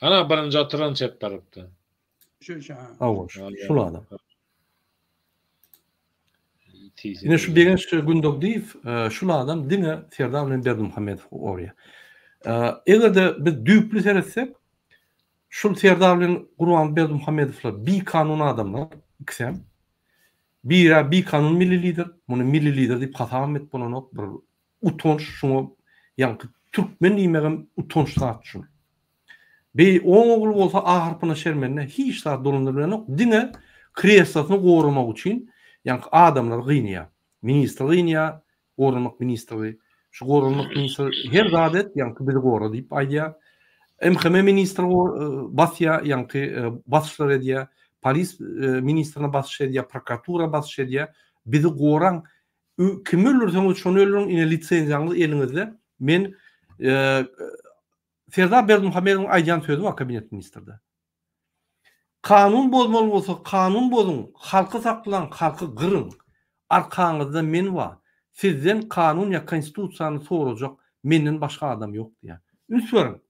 Ana birinji oturan çep tarapda. Şu şu. Hawa şul adam. Ine şu Begenç Gündogdyýew şul adam diňe Serdar bilen Berdimuhamedowy gorýar. Eger-de biz düýpli seretsek, şul Serdar bilen Gurban Berdimuhamedowlar bikanun adamlar, ikisem. Biri bikanun milli lider, muny milli lider diýip hasabam edip bolanok, bir utanç şuňa ýaňky türkmen diýmegem utanç zat şul. Beý oň ogly bolsa A harpyna şermende hiç zat dolandyryp bilenok diňe kreslosyny goramak üçin ýaňky adamlary gynaýar. Ministri gynaýar, goranmak ministri şu goranmak ministri her zat et ýaňky bizi gora diýip aýdýar. MHM ministri basýar ýaňky basyşlar edýär. Polis ministrine basyş edýär, prokuratura basyş edýär. Bizi goraň kimi öldürseňiz şony öldüriň ine lisenziýaňyz eliňizde. Men Serdar Berdimuhamedowyň aýdýan sözi bar kabinet ministrde. Kanun bozmaly bolsa kanun bozuň, halky saklaň, halky gyryň. Arkaňyzda men bar. Sizden kanun ýa konstitusiýany sorajak menden başga adam ýok diýýär. Üns beriň.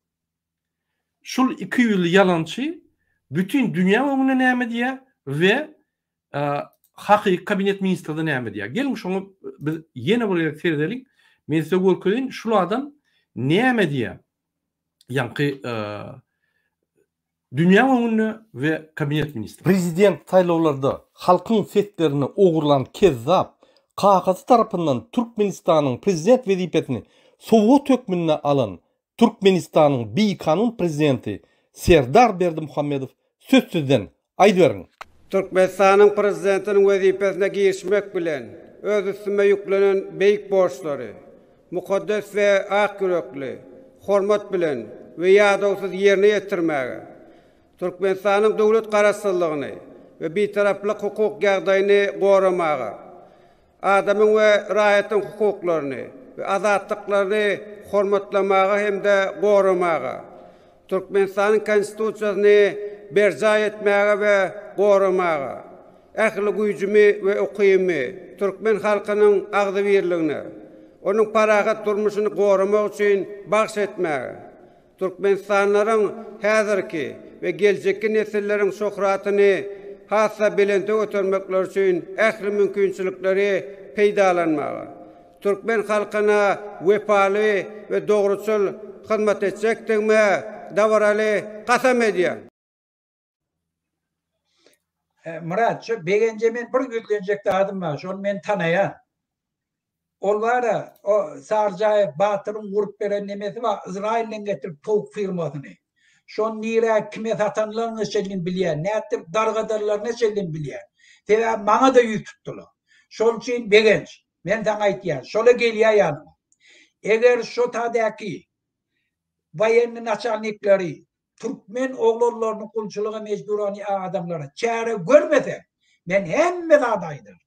Şul ikiýüzli ýalançy bütin dünýäň öňünde näme diýýär we hakyky kabinet ministrde näme diýýär. Geliň şoňa biz ýene bir gezek seredeliň. Men size görkezeýin şul adam näme diýýär. Ýaňky dünýäň öňünde we kabinet ministri. Prezident saýlawlarda halkyň seslerini ogurlan kezzap kakasy tarapyndan Türkmenistanyň prezident wezipesini sowgat hökmünde alan Türkmenistanyň bikanun prezidenti Serdar Berdimuhamedow söz sizden, aýdyberiň! Türkmenistanyň Prezidentiniň wezipesine girişmek bilen, öz üstüme ýüklenen beýik borçlary mukaddes we ak ýürekli, hormat bilen we ýadawsyz ýerine ýetirmäge, Türkmenistanyň döwlet Garaşsyzlygyny we Bitaraplyk hukuk ýagdaýyny goramaga, adamyň we raýatyň hukuklaryny we azatlyklaryny hormatlamaga hem-de goramaga, Türkmenistanyň Konstitusiýasyny berjaý etmäge we goramaga, ähli güýjümi we ukybymy türkmen halkynyň agzybirligine, onuň parahat durmuşyny goramak üçin bagyş etmäge, Türkmenistanlylaryň häzirki we geljekki nesilleriň şöhratyny has-da belente götermekleri üçin ähli mümkinçilikleri peýdalanmaga, türkmen halkyna wepaly we dogruçyl hyzmat etjekdigime dabaraly kasam edýän. Myrat, şu Begenje men bir ýüzlenjek zadym bar, şony men tanaýan. Ol bar-a, o Sarjaýew Batyryň gurup beren nemesi bar, Izrailden getirip towuk firmasyny. Şony nirä, kime satanlaryny çenli bilýän, nätdirip dargadanlaryna çenli bilýän. Sebäbi maňa-da ýüz tutdular. Şol üçin Begenç, men saňa aýtýan, şola gelýär ýanyma. Eger şo tadäki woýennyý naçalnikleri Türkmen oglanlaryny gulçulyga mejbur adamlara çäre görmeseň, men hemme zady aýdaryn.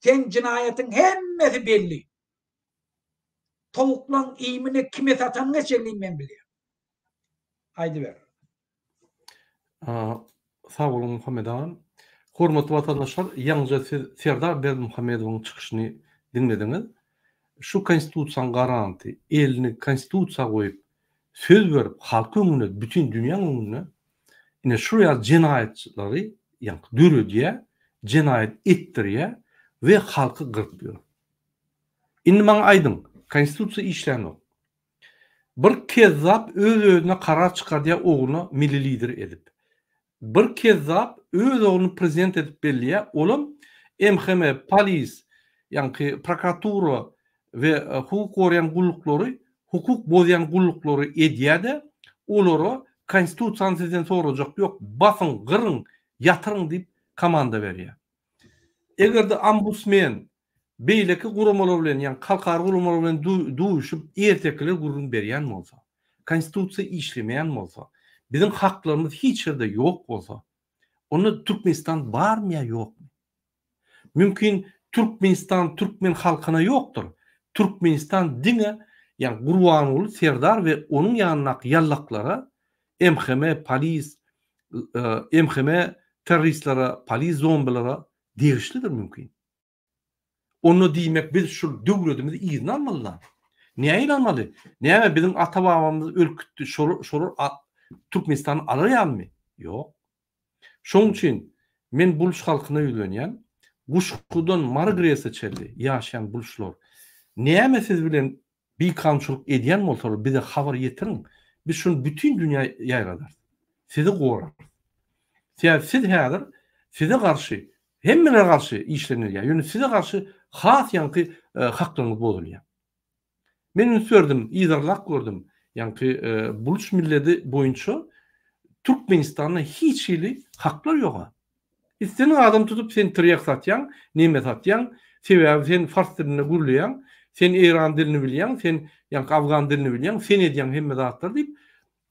Seň jenaýatyň hemmesi belli. Towuklaň iýmini kime satanyňa çenli men bilýän. Aýdyber. Sag boluň Muhammet agam. Hormatly watandaşlar, ýaňyja siz Serdar Berdimuhamedowyň çykyşyny diňlediňiz. Şu konstitusiýaň garanty, elini konstitusiýa goýup, söz berip halk öňünde, bütin dünýäň öňünde ine şu ýaly jenaýatçylary ýaňky döredýär, jenaýat etdirýär we halky gyryp ýör. Indi maňa aýdyň, konstitusiýa işlänok. Bir kezzap öz-özüne karar çykardýar ogluna milli lider edip. Bir kezzap öz ogluny prezident edip belleýär, olam MHM, polis, ýaňky prokuratura we hukuk goraýan gulluklary hukuk bozýan gulluklary edýär-de, olara konstitusiýany sizden sorajak ýok, basyň, gyryň, ýatyryň diýip komanda berýär. Eger-de ombudsmen beýleki guramalar bilen, ýagny halkara guramalar bilen duşup ertekiler gürrüň berýän bolsa, konstitusiýa işlemeýän bolsa, biziň haklarymyz hiç ýerde ýok bolsa, onda Türkmenistan barmy ýa ýokmy? Mümkin Türkmenistan türkmen halkyna ýokdur. Türkmenistan diňe ýagny Gurbanguly Serdar we onuň ýanyndaky ýallaklara MHM, polis, MHM terroristlere, polis zombilara degişlidir mümkin. Onda diýmek biz şul döwletimizi yzyna almalyda. Nähili almaly? Näme biziň ata-babamyz ölüp gitdi, şolar şolar Türkmenistany alar ýalymy? Ýok. Şoň üçin men buluç halkyna ýüzlenýän, Guşgudan Mary Grese çenli ýaşaýan buluşlar, näme siz bilen bikanunçylyk edýän bolsalar bize habar ýetiriň, biz şuny bütin dünýä ýaýradarys. Sizi gorarys. Sebäbi siz häzir size garşy, hemmelere garşy işlenilýär, ýöne size garşy has ýaňky haklaryňyz bozulýar. Men üns berdim, yzarlap gördüm. Ýaňky buluç milledi boýunça Türkmenistanda hiç hili haklar ýoga. Islendik adam tutup sen tirýek satýaň, neme satýaň, sebäbi sen fars dilinde gürleýäň, sen eýran dilini bilýäň, sen ýaňky afgan dilini bilýäň, sen edýäň hemme zatlary diýip,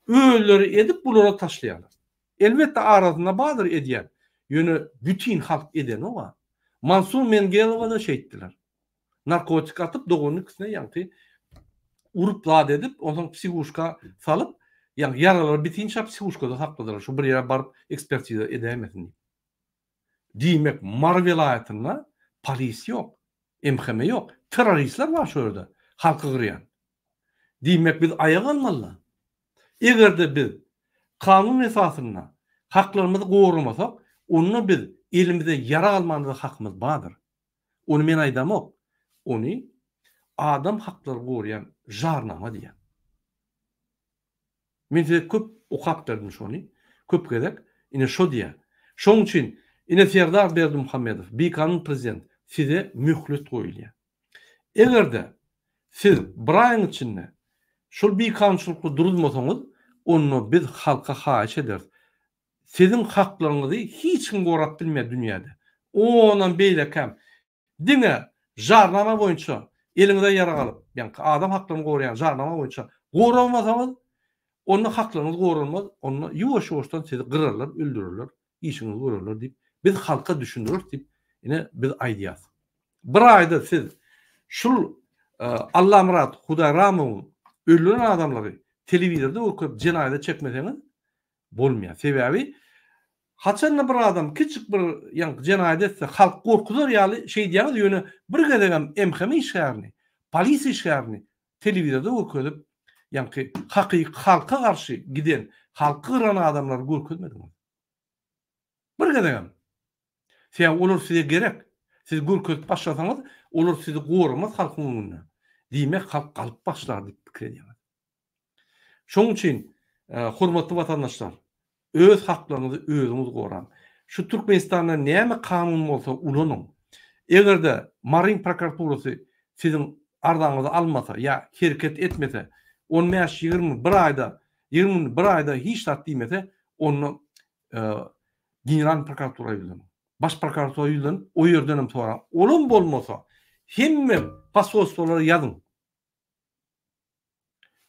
özleri edip bulara taşlaýarlar. Elbetde arasynda bardyr edýän, ýöne bütin halk edenok-a. Mansur Mengelowa-da şeýtdiler. Narkotik atyp doganyny ikisine ýaňky urup zat edip, onsoň psihuşka salyp, ýaňky ýaralary bitinçä psihuşkada sakladylar, şu bir ýere baryp ekspertiza edäýmesin diýip. Diýmek, Mary welaýatynda polis ýok, MHM ýok, terroristler bar şo ýerde, halky gyrýan. Diýmek, biz aýaga galmaly-da. Eger-de biz kanun esasynda haklarymyzy goramasak, onda biz elimize ýarag almana-da hakymyz bardyr. Ony men aýdamok. Ony adam haklary goraýan jarnama diýýär. Men size köp okap berdim şony, köp gezek. Ine şo diýýär. Şoň üçin ine Serdar Berdimuhamedow, bikanun prezident, size möhlet goýulýar. Eger-de siz bir aýyň içinde şol bikanunçylykly duruzmasaňyz, onda biz halka haýyş ederis. Siziň haklaryňyzy hiç kim gorap bilmeýär dünýäde. Onam beýlekäm. Diňe jarnama boýunça eliňize ýarag alyp, ýaňky adam haklaryny goraýan jarnama boýunça goralmasaňyz, onda haklaryňyz goralmaz, onda ýuwaş-ýuwaşdan sizi gyrarlar, öldürerler, işiňizi görerler diýip, biz halka düşündireris diýip, ine, biz aýdýas. Bir aýda siz şul Allamyrat Hudaýramowyň öldüren adamlary telewizorda görkezip jenaýata çekmeseňiz, bolmaýar. Sebäbi haçanda bir adam kiçjik bir ýaňky jenaýat etse halk gorkuzar ýaly şeýdýäňiz ýöne bir gezegem MHM işgärini, polisiýa işgärini telewizorda görkezip ýaňky hakyky halka garşy giden, halky gyran adamlary görkezmediňiz. Bir gezegem. Sebäbi olar size gerek. Siz görkezip başlasaňyz olar sizi goramaz halkyň öňünde. Diýmek halk galyp başlar diýip pikir edýäňiz. Şonuň üçin, hormatly watandaşlar, öz haklaryňyzy özüňiz goraň. Şu Türkmenistanda näme kanun bolsa ulanyň. Eger-de Maryň prokuraturasy siziň arzaňyzy almasa ýa hereket etmese, on bäş, 20, bir aýda, 20 gün, bir aýda hiç zat diýmese, onda Generalnyý prokuratura ýüzleniň. Baş prokuratura ýüzlenip, o ýerden hem soraň. Olam bolmasa, hemme posolstwolara ýazyň.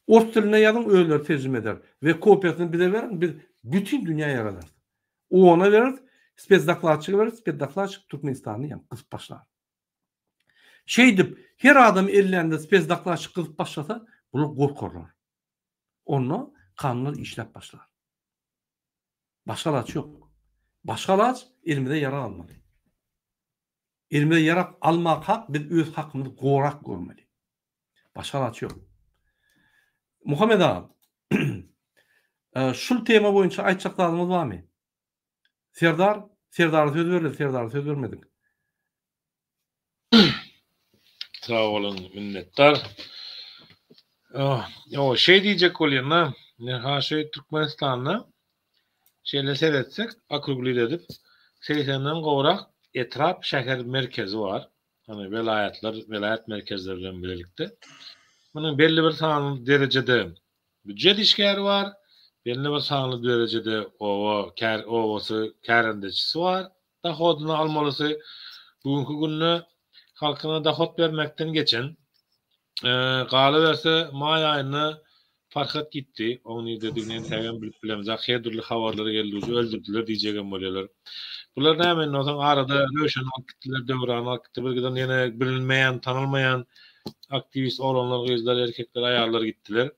Ors dilinde ýazyň özleri terjime eder we kopiýasyny bize beriň biz bütin dünýä ýaradarys. OON-a bereris, spesdokladçyga bereris, spesdokladçyk Türkmenistany ýa gysyp başlar. Şeýdip her adam ellände spesdokladçyk gysyp başlasa bular gorkarlar. Onda kanunlar işläp başlar. Başga alaç ýok. Başga alaç elimize ýarag almaly. Elimize ýarag almakak biz öz hakymyzy gorap görmeli. Başga alaç ýok. Muhammet aga, şul tema boýunça aýtjak zadyňyz barmy? Serdar, Serdara söz berildi, Serdara söz bermedik. Sag boluň, minnetdar. Ýo, şeý diýjek bolýan-da, ha şu Türkmenistanda şeýle seretsek, okruglit edip, segsenden gowrak etrap, şäher merkezi bar. Hany welaýatlar, welaýat merkezleri bilen bilelikde. Munuň belli bir sanly derejede býujet işgäri bar, belli bir sanly derejede oba kär obasy kärendeçisi bar, dohodyny almalysy. Bu günki günde halkyna dohod bermekden geçen, Galyberse, maý aýynda Farhat gitdi. Oň nirdedigini entägem bilip bilemzok. Her dürli habarlar geldi, uje öldürdiler diýjegem bolýarlar. Bular näme indi onsoň arada Röwşeni alyp gitdiler, Döwrany alyp gitdi. Bir giden ýene bilinmeýän, tanalmaýan aktiwist oglanlar, gyzlar, erkekler, aýallar gitdiler.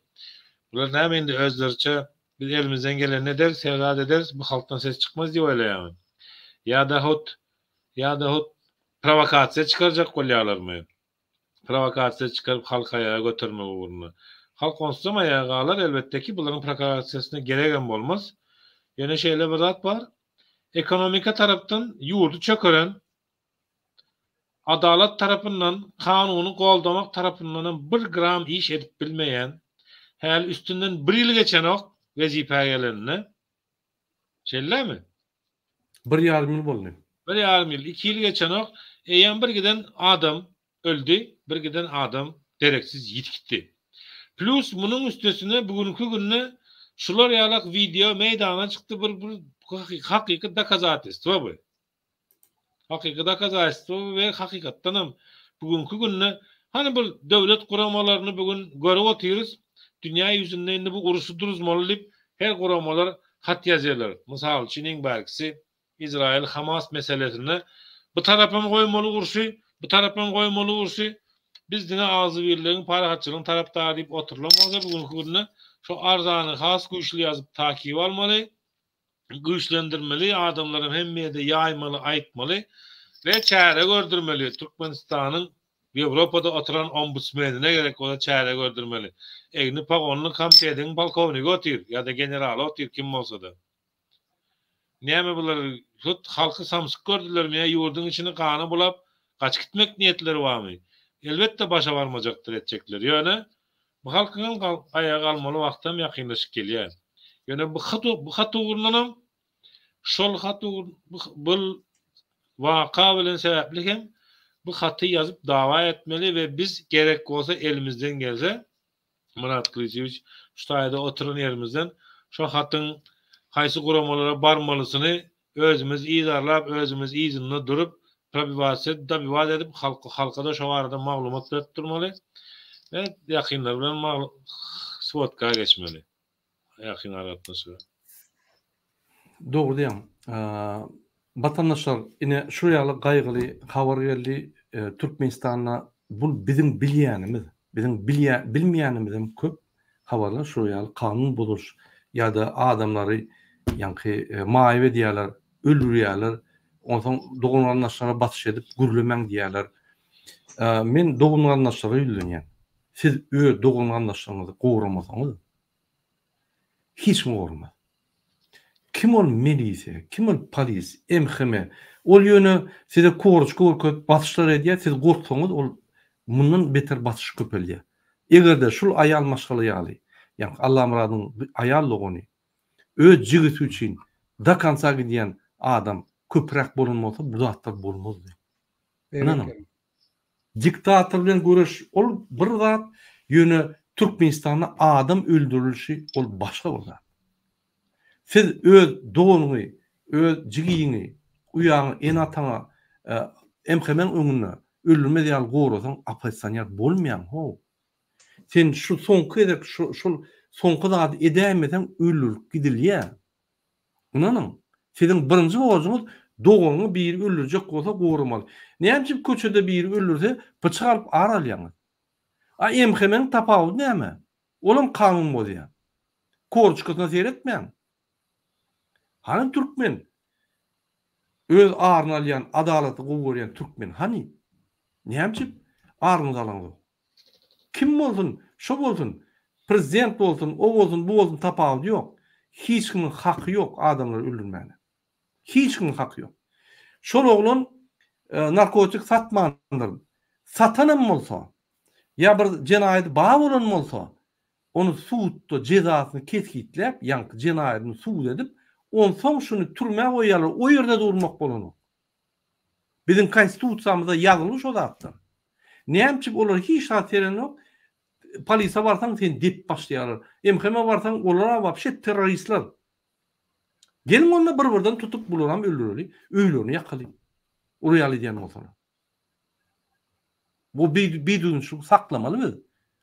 Bular näme indi özleriçe biz elimizden gelenini ederis, her zat ederis, bu halkdan ses çykmaz diýip oýlaýarmy? Ýa-da hut, ýa-da hut prowokasiýa çykarjak bolýarlarmy? Prowokasiýa çykaryp halky aýaga götermek ugrunda. Halk onsuzam aýaga galar elbetdeki bularyň prokasiýasyna geregem bolmaz. Ýöne şeýle bir zat bar. Ekonomika tarapdan ýurdy çökeren, adalat tarapyndan kanuny goldamak tarapyndanam bir gram iş edip bilmeýän, häli üstünden bir ýyl geçenok wezipä gelenine. Şeýlemi? Bir ýarym ýyl boldy. Bir ýarym ýyl, iki ýyl geçenok, eýýäm bir giden adam öldi, bir giden adam dereksiz ýitip gitdi. Plýus munuň üstesine bu günki günde şular ýalak wideo meýdana çykdy bir bir hakyky dokazatelstwo bu. Hakyky dokazatelstwo bu we hakykatdanam bu günki günde hany bir döwlet guramalaryny bu gün görüp otyrys, dünýä ýüzünde indi bu uruşy duruzmaly diýip her guramalar hat ýazýarlar. Mysal üçin iň bärkisi Izraýyl Hamas meselesinde bu tarapam goýmaly urşy, bu tarapam goýmaly urşy, biz diňe agzybirligiň, parahatçylygyň tarapdary diýip oturylan bolsa bu günki günde şo arzany has güýçli ýazyp takyp almaly, güýçlendirmeli, adamlaram hemme ýerde ýaýmaly, aýtmaly we çäre gördürmeli Türkmenistanyň. Ýewropada oturan ombudsmenine gerek bolsa çäre gördürmeli. Egni pagonly komitetiň polkownigi otyr ýa-da generaly otyr kim bolsa-da. Näme bular hut halky samsyk gördülermi ýa ýurduň içini gana bulap gaçyp gitmek niýetleri barmy? Elbetde başa barmajakdyr etjekleri. Ýöne bu halkyňam aýaga galmaly wagtam ýakynlaşyp gelýär. Ýöne bu hat bu hat ugrundanam şol hat bul waka bilen sebäpli hem bu haty ýazyp dawa etmeli we biz gerek bolsa elimizden gelse Myrat Gylyjowiç şu taýda oturan ýerimizden şo hatyň haýsy guramalara barmalysyny özümiz yzarlap, özümiz yzynda durup, probiwasiýa, dobiwat edip halk halka-da şo barada maglumat berip durmaly we ýakynlar bilen swodka geçmeli. Ýakyn aragatnaşyga. Dogry diýýäň. Watandaşlar, ine şu ýaly gaýgyly habar geldi. Türkmenistanda bul biziň bilýänimiz, biziň bilýä bilmeýänimizem köp habarlar şu ýaly kanun bozulyş ýa-da adamlary ýaňky maýyp edýärler, öldürýärler. Onsoň dogan-garyndaşlara basyş edip gürlemäň diýýärler. Men dogan-garyndaşlara ýüzlenýän. Siz öz dogan-garyndaşlaryňyzy goramasaňyz, Hiç kim gormaz. Kim ol milisiýa, kim ol polis, MHM? Ol ýöne size koruşka görkezip basyşlar edýär, siz gorksaňyz ol mundan beter basyş köpeldýär. Eger-de şul aýal maşgala ýaly, ýagny Allamyradyň aýal dogany öz jigisi üçin do konca gidýän adam köpräk bolan bolsa bu zatlar bolmazdy. Ynanyň. Diktator bilen göreş ol bir zat, ýöne Türkmenistanda adam öldürilişi ol başga bir zat. Siz öz doganyňy, öz jigiňi, uýaňy, ene-ataňa MHM-iň öňünde öldürmez ýaly gorasaň oppozisioner bolmaýaň how. Sen şu soňky gezek şol soňky zady edäýmeseň öldürilip gidilýär. Ynanyň, siziň birinji borjuňyz doganyňy biri öldürjek bolsa goramaly. Näme üçin köçede biri öldürse pyçak alyp ar alýaňyz? A MHM-niň tapawudy näme? Olam kanun bozýar. Korçkasyna seretmäň. Hany türkmen? Öz aryny alýan, adalaty gowy görýän türkmen hany? Näme üçin aryňyzy alaňzok? Kim bolsun, şo bolsun, prezident bolsun, o bolsun, bu bolsun tapawudy ýok. Hiç kimiň haky ýok adamlary öldürmäne. Hiç kimiň haky ýok. Şol oglan narkotik satmandyr. Satanam bolsa, ýa bir jenaýady bar bolan bolsa, ony sudda jezasyny kesgitläp, ýaňky jenaýadyny sud edip, onsoň şuny türmä goýýarlar, o ýerde-de urmak bolanok. Biziň konstitusiýamyzda ýazylgy şo zatlar. Näme üçin olar hiç zat serenok? Polisa barsaň seni depip başlaýarlar. MHM barsaň olara wapşe terroristler. Geliň onda bir birden tutup bularam öldüreli, öýlerini ýakaly. Olar ýaly edýän bolsalar. Bu bidüzgünçiligi saklamaly biz.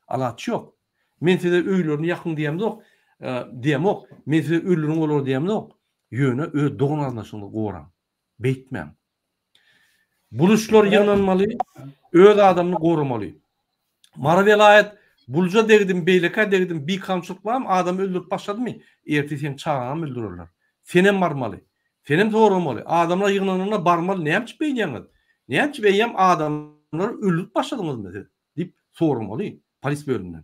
Alaç ýok. Men size öýlerini ýakyň diýemzok, diýemok. Men size öldüriň olary diýemzok. Ýöne öz dogan-garyndaşyňyzy goraň. Beýtmäň. Buluşlar ýygnanmaly, öz adamyny goramaly. Mary welaýat buluja degdim, beýlekä degdim, bikanunçylyk barmy, adamy öldürip başladymy, ertir seň çagaňam öldürerler. Senem barmaly. Senem soramaly. Adamlar ýygnananda barmaly, näme üçin beýdýäňiz? Näme üçin eýýäm adamlary öldürip başladyňyzmy siz? diýip soramaly polis bölüminden.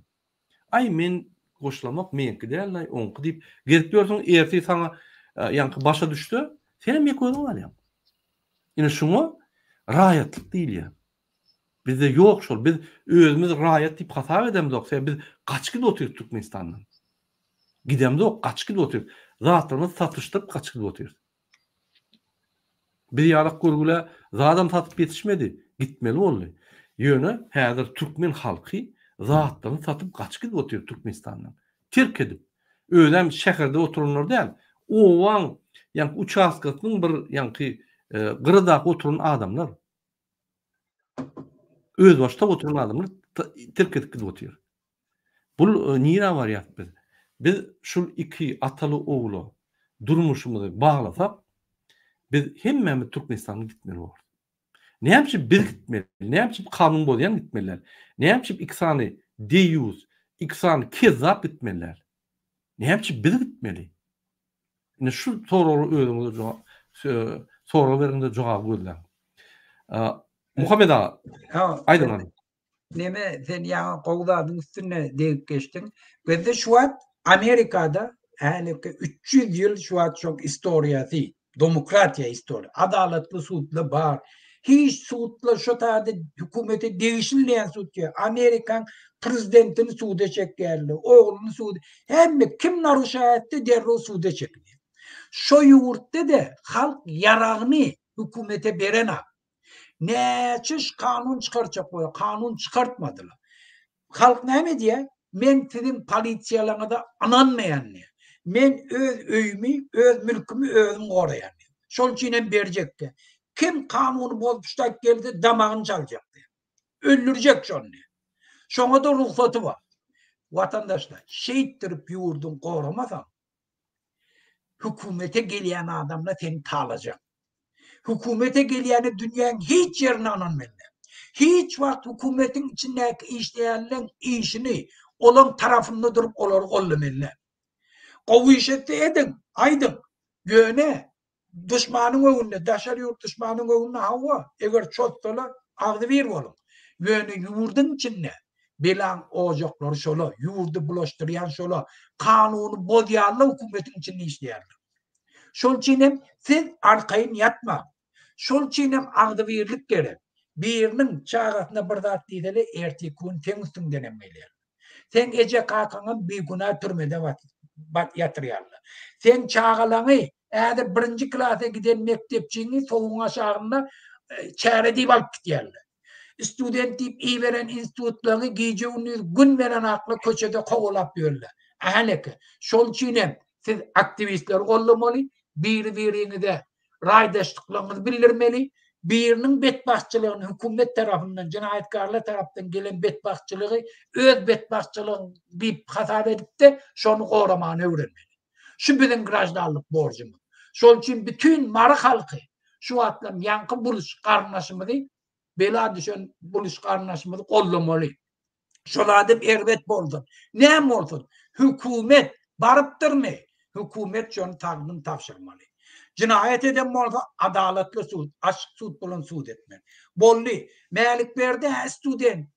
Aý men goşulamok meňki däl-aý oňky diýip gezip ýörsüň ertir saňa ýaňky başa düşse senem ýeke özüň galýaň. Ine şuňa raýatlyk diýilýär. Bizde ýok şol biz özümiz raýat diýip hasap edemzok sebäbi biz gaçyp gidip otyrys Türkmenistandan. Gidemzok gaçyp gidip otyrys. Zatlarymyzy satyşdyryp gaçyp gidip otyrys. Biz ýalak görgülä zadam satyp ýetişmedi, gitmeli boldy. Ýöne häzir türkmen halky zatlaryny satyp gaçyp gidip otyr Türkmenistandan. Terk edip. Özem şäherde oturanlar däl, obaň ýaňky uçastkasynyň bir ýaňky gyradaky oturan adamlar. Özbaşdak oturan adamlar terk edip gidip otyr. Bul nirä barýas biz? Biz şul iki ataly ogula durmuşymyzy baglasak, biz hemmämiz Türkmenistandan gitmeli bolarys. Näme üçin biz gitmeli? Näme üçin kanun bozýan gitmeli däl? Näme üçin iki sany deýýus, iki sany kezzap gitmeli däl? Näme üçin biz gitmeli? Indi şu soraga özüňize jogap sorag beriň-de jogaby gözläň. Muhammet aga, aýdyň hany. Neme sen ýaňy gowy zadyň üstünde degip geçdiň. Bizde şu wagt Amerikada häliki 300 ýyl şu wagt şol istoriýasy, demokratiýa istoriýa, adalatly sudlar bar. Hiç sudlar şo taýda hökümete degişli diýen sud ýok. Amerikan prezidentini suda çekýärler, ogluny suda, hemme kim naruşaýa etdi derrew suda çekilýär. Şo ýurtda-da halk ýaragyny hökümete berenak. Näçe kanun çykarjak bolýar, kanun çykartmadylar. Halk näme diýýär? Men siziň polisiýalaryňyza ynanmaýan diýýär. Men öz öýümi, öz mülkümi özüm goraýan diýýär. Şol üçin hem berjek diýýär. Kim kanuny bozup ştaýt gelse damagyny çaljak diýýär. Öldürjek şony diýýär. Şoňa-da rugsaty bar. Watandaşlar, şeýtdirip ýurduňy goramasaň, Hökümete gelýän adamlar seni talajak. Hökümete gelýäne dünýäň hiç ýerinde ynanmelle. Hiç wagt hökümetiň içindäki işleýänleň işini olaň tarafynda durup olary gollamelle. Gowy iş etse ediň, aýdyň. Ýöne Duşmanyň öňünde, daşary ýurt duşmanyň öňünde hawa, eger çozsalar, agzybir boluň. Ýöne ýurduň içinde belaň ojaklary şola, ýurdy bulaşdyrýan şola, kanuny bozýanlar hökümetiň içinde işleýärler. Şol üçin hem siz arkaýyn ýatmaň. Şol üçin hem agzybirlik gerek. Biriniň çagasyna bir zat diýseler, ertirki gün seň üstüňden hem gelýär. Seň eje-kakaňam bigünä türmede ýatyrýarlar. Seň çagalaňy, häzir birinji klasa giden mekdepçiňi sowugyň aşagynda çäre diýip alyp gidýärler. Student diýip iberen institutlaryňy gije-gündiz gün beren akly köçede kowalap ýörler. Häleke. Şol üçin hem siz aktiwistleri goldamaly, biri-biriňize raýdaşlyklaryňyzy bildirmeli, biriniň betbagtçylygyny hökümet tarapyndan, jenaýatkarlar tarapdan gelen betbagtçylygy öz betbagtçylygyň diýip hasap edip-de, şony goramany öwrenmeli. Şu biziň graždanlyk borjumyz. Şol üçin bütin Mary halky şu wagtlam ýaňky buluş garyndaşymyzy, bela düşen buluş garyndaşymyzy goldamaly. Şol adam erbet bolsun, näme bolsun, hökümet barypdyrmy, hökümet şony tagtyn tabşyrmaly. Jynaýat eden bolsa adalatly sud, açyk sud bolan sud etmeli. Boldy. Mälikberdi-hä student.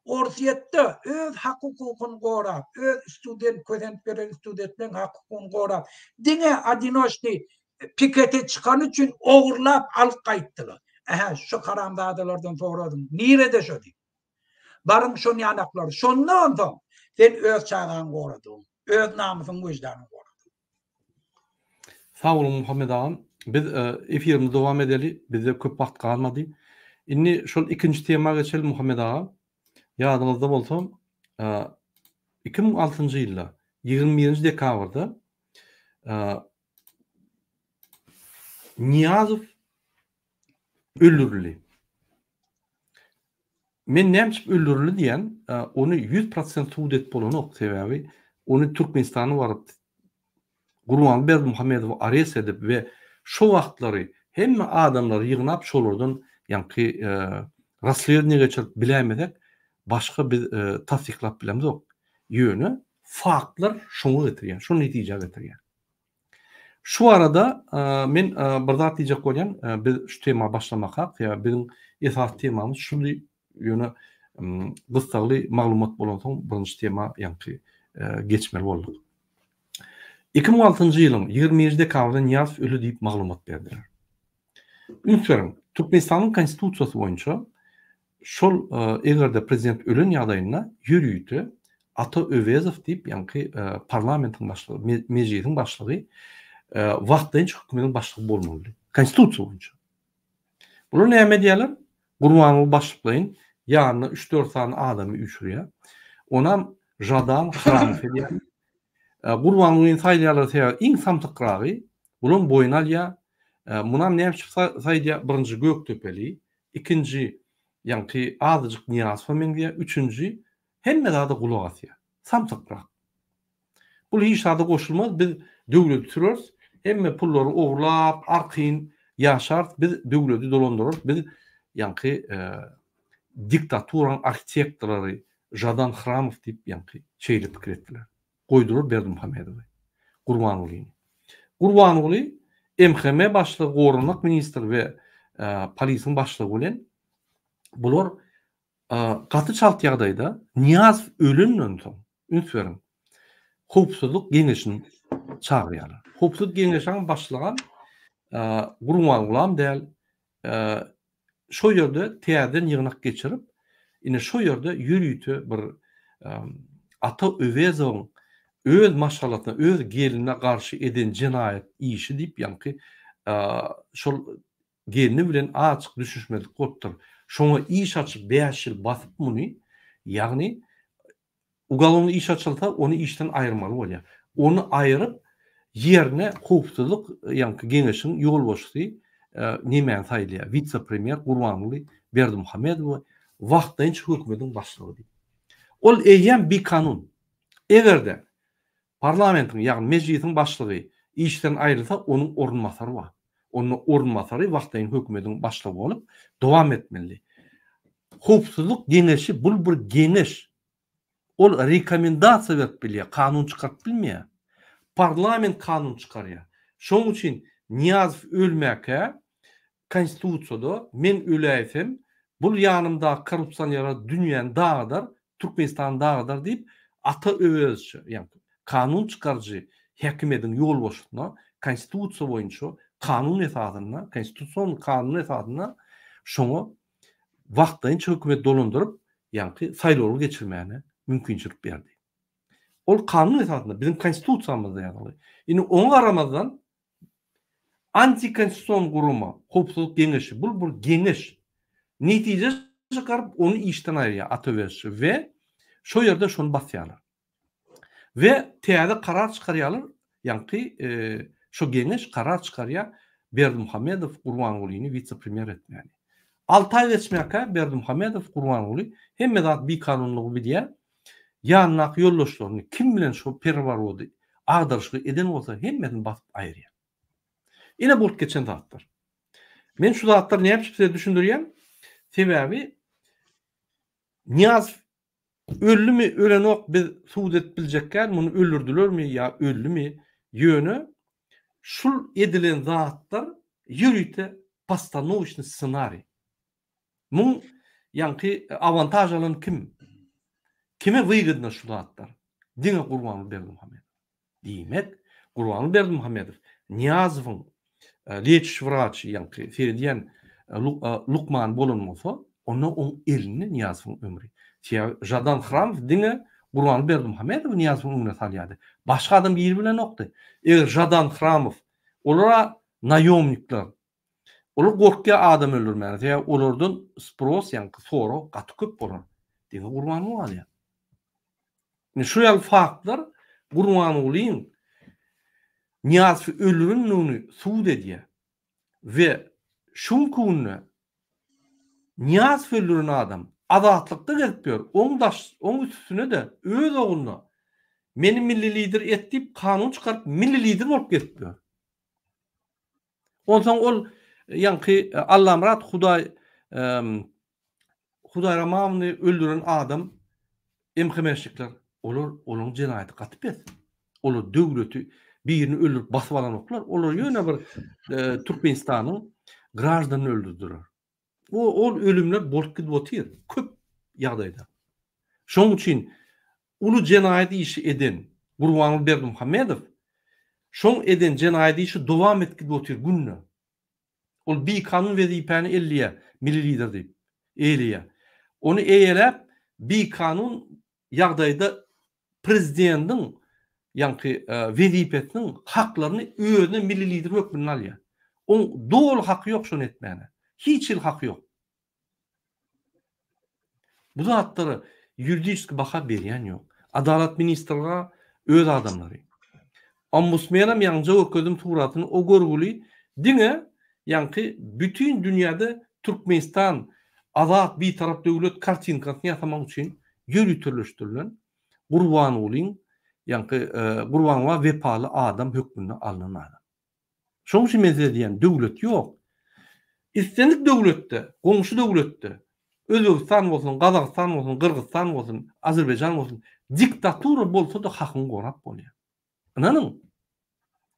Orsýetde öz hak-hukukyny gorap, öz student kösenip ýören studentleň hak-hukugyny gorap, diňe odinoçnyý pikete çykany üçin ogurlap alyp gaýtdylar. Ähä, şu haramzadalardan soradyň, nirede şo diýip. Baryň şon ýanaklary. Şondan onsoň sen öz çagaňy goradygyň, öz namysyň, wyždanyňy goradygyň. Sag boluň Muhammet agam. Biz efirimizi dowam edeli. Bizde köp wagt galmady. Indi şol ikinji tema geçeli Muhammet aga. Ýadyňyzda bolsa, 2006-njy ýylda 21-nji dekabrda Nyýazow öldürildi. Men näme üçin öldürildi diýen, ony 100% subut edip bolanok, sebäbi ony Türkmenistana baryp Gurbanguly Berdimuhamedowy arest edip we şo wagtlary hemme adamlary ýygnap şolardan ýaňky rasledniýe geçirip biläýmesek başga biz tassyklap bilemzok. Ýöne faktlar şoňa getirýär, şo netijä getirýär. Şu arada men bir zat diýjek bolýan, biz şu tema başlamakak, ýa biziň esasy temamyz şudy, ýöne gyssagly maglumat bolansoň birinji tema ýaňky geçmeli bolduk. 2006-njy ýylyň 21-nji dekabrynda Nyýazow öli diýip maglumat berdiler. Üns beriň, Türkmenistanyň Konstitusiýasy boýunça şol eger-de prezident ölen ýagdaýynda ýörite Ata Öwezow diýip, ýaňky parlamentiň başlygy, mejlisiň başlygy wagtlaýynça hökümetiň başlygy bolmalydy. Konstitusiýa boýunça. Bular näme edýärler? Gurbanguly başlyklaýyn ýanyna üç-dört sany adamy üýşürýär. Onam Žadan Hramow edýär. Gurbangulyny saýlaýarlar sebäbi iň samsykragy bulam boýun alýar. Munam näme üçin saýlaýar? Birinji Gökdepeli, ikinji ýaňky azajyk Nyýazowa meňzeýär, üçünji hemme zada gulak asýar. Samsykrak. Bul hiç zada goşulmaz, biz döwleti süreris, hemme pullary ogurlap arkaýyn ýaşarys, biz döwleti dolandyrarys, biz ýaňky diktaturaň arhitektorlary Žadan Hramow diýip ýaňky şeýle pikir etdiler. Goýdular Berdimuhamedowy. Gurbangulyny. Gurbanguly MHM başlygy, goranmak ministri we polisiň başlygy bilen bular. Gaty çalt ýagdaýda Nyýazow ölenden soň, üns beriň, Howpsuzlyk geňeşini çagyrýarlar. Howpsuzlyk geňeşiniň başlygam Gurbangulam däl, şo ýerde täzeden ýygnak geçirip, ine şo ýerde ýörite bir Ata Öwezowyň öz maşgalasyna, öz gelinine garşy eden jenaýat işi diýip, ýaňky şol gelni bilen azjyk düşüşmezlik bolupdyr. Şoňa iş açyp bäş ýyl basyp muny, ýagny ugalownyý iş açylsa ony işden aýyrmaly bolýar. Ony aýyryp ýerine howpsuzlyk ýaňky geňeşiň ýolbaşçysy nemäni saýlaýar, wise-premýer Gurbanguly Berdimuhamedowy wagtlaýynça hökümediň başlygy diýip. Ol eýýäm bikanun. Eger-de Parlamentiň, ýagny Mejlisiň başlygy işden aýrylsa, onuň orunbasary bar. Onda orunbasary wagtlaýyn hökümediň başlygy bolup, dowam etmeli. Howpsuzlyk geňeşi bul bir geňeş. Ol rekomendasiýa berip bilýär, kanun çykaryp bilmeýär. Parlament kanun çykarýar. Şonuň üçin Nyýazow ölmäkä Konstitusiýada men öläýsem, bul ýanymdaky korrupsionerler dünýäni dagadar, Türkmenistany dagadar diýip, Ata Öwezçe, ýagny kanun çykaryjy häkimiýediň ýolbaşçysyna Konstitusiýa boýunça kanun esasynda, konstitusion kanun esasynda şoňa wagtlaýynça hökümet dolandyryp, ýagny saýlawlar geçirmäne mümkinçilik berdi. Ol kanun esasynda, biziň Konstitusiýamyzda ýazylgy. Indi oňa garamazdan Antikonstitusion gurama, Howpsuzlyk geňeşi, bul bir geňeş. Netije çykaryp, ony işden aýyrýar Ata Öwezow we şo ýerde şony basýarlar. We täze karar çykarýarlar, ýaňky şo geňeş karar çykarýar Berdimuhamedow Gurbangulyny wise-premýer etmäni. Alty aý geçmäkä Berdimuhamedow Gurbanguly hemme zat bikanunlygy bilýär, ýanyndaky ýoldaşlaryny kim bilen şo pereworody, agdaryşlygy eden bolsa hemmesini basyp aýyrýar. Ine bolup geçen zatlar. Men şu zatlary näme üçin size düşündirýän? Sebäbi Nyýazow öldümi, ölenok biz subut edip biljek däl, muny öldürdilermi ýa öldümi, ýöne şul edilen zatlar ýörite postanowçny ssenariý. Muň ýaňky awantaž alan kim? Kime wygodno şu zatlar? Diňe Gurbanguly Berdimuhamedow. Diýmek, Gurbanguly Berdimuhamedow Nyýazowyň leçiş wraçy ýaňky seredýän lukmany bolan bolsa, onda oň elinde Nyýazowyň ömri. Sebäbi Žadan Hramow diňe Gurbanguly Berdimuhamedowy Nyýazowyň öňüne salýardy. Başga adam giribilenokdy. Eger Žadan Hramow, olar-a naýomnikler, Olar gorkýar adam öldürmäne, sebäbi olardan spros, ýaňky sorag gaty köp bolar. Diňe Gurbanguly galýar. Indi şu ýaly faktlar Gurbangulyň Nyýazowy öldürendigini subut edýär. We şu günki günde Nyýazowy öldüren adam azatlykda gezip ýör, oň daş, oň üstüne-de öz ogluna meni milli lider et diýip kanun çykaryp milli lider bolup gezip ýör. Onsoň ol ýaňky Allamyrat Hudaý Hudaýramowny öldüren adam MHM-şnikler, olar olaryň jenaýaty gaty pes. Olar döwleti birini öldürip basyp alanoklar. Olar ýöne bir Türkmenistanyň graždanyny öldürdiler. O ol ölümler bolup gidip otyr köp ýagdaýda. Şonuň üçin uly jenaýat işi eden Gurbanguly Berdimuhamedow şoň eden jenaýat işi dowam edip gidip otyr günde. Ol bikanun wezipäni elleýär milli lider diýip eýleýär. Ony eýeläp bikanun ýagdaýda prezidendiň ýaňky wezipesiniň haklaryny özüne milli lider hökmünde alýar. Oň doly haky ýok şony etmäne. Hiç hili haky ýok. Bu zatlara ýuridiski baha berýän ýok. Adalat ministrga öz adamlary. Ombudsmenem ýaňja görkezdim suratyny o görgüli diňe ýaňky bütin dünýäde Türkmenistan azat bitarap döwlet kartinkasyny ýasamak üçin ýöriteleşdirilen Gurbangulyň ýaňky Gurbangula wepaly adam hökmünde alnan adam. Şonuň üçin men size diýýän döwlet ýok. Islendik döwletde, goňşy döwletde, Özbegistan bolsun, Gazagystan bolsun, Gyrgyzystan bolsun, Azerbaýjan bolsun, diktatura bolsa-da hakyňy gorap bolýar. Ynanyň.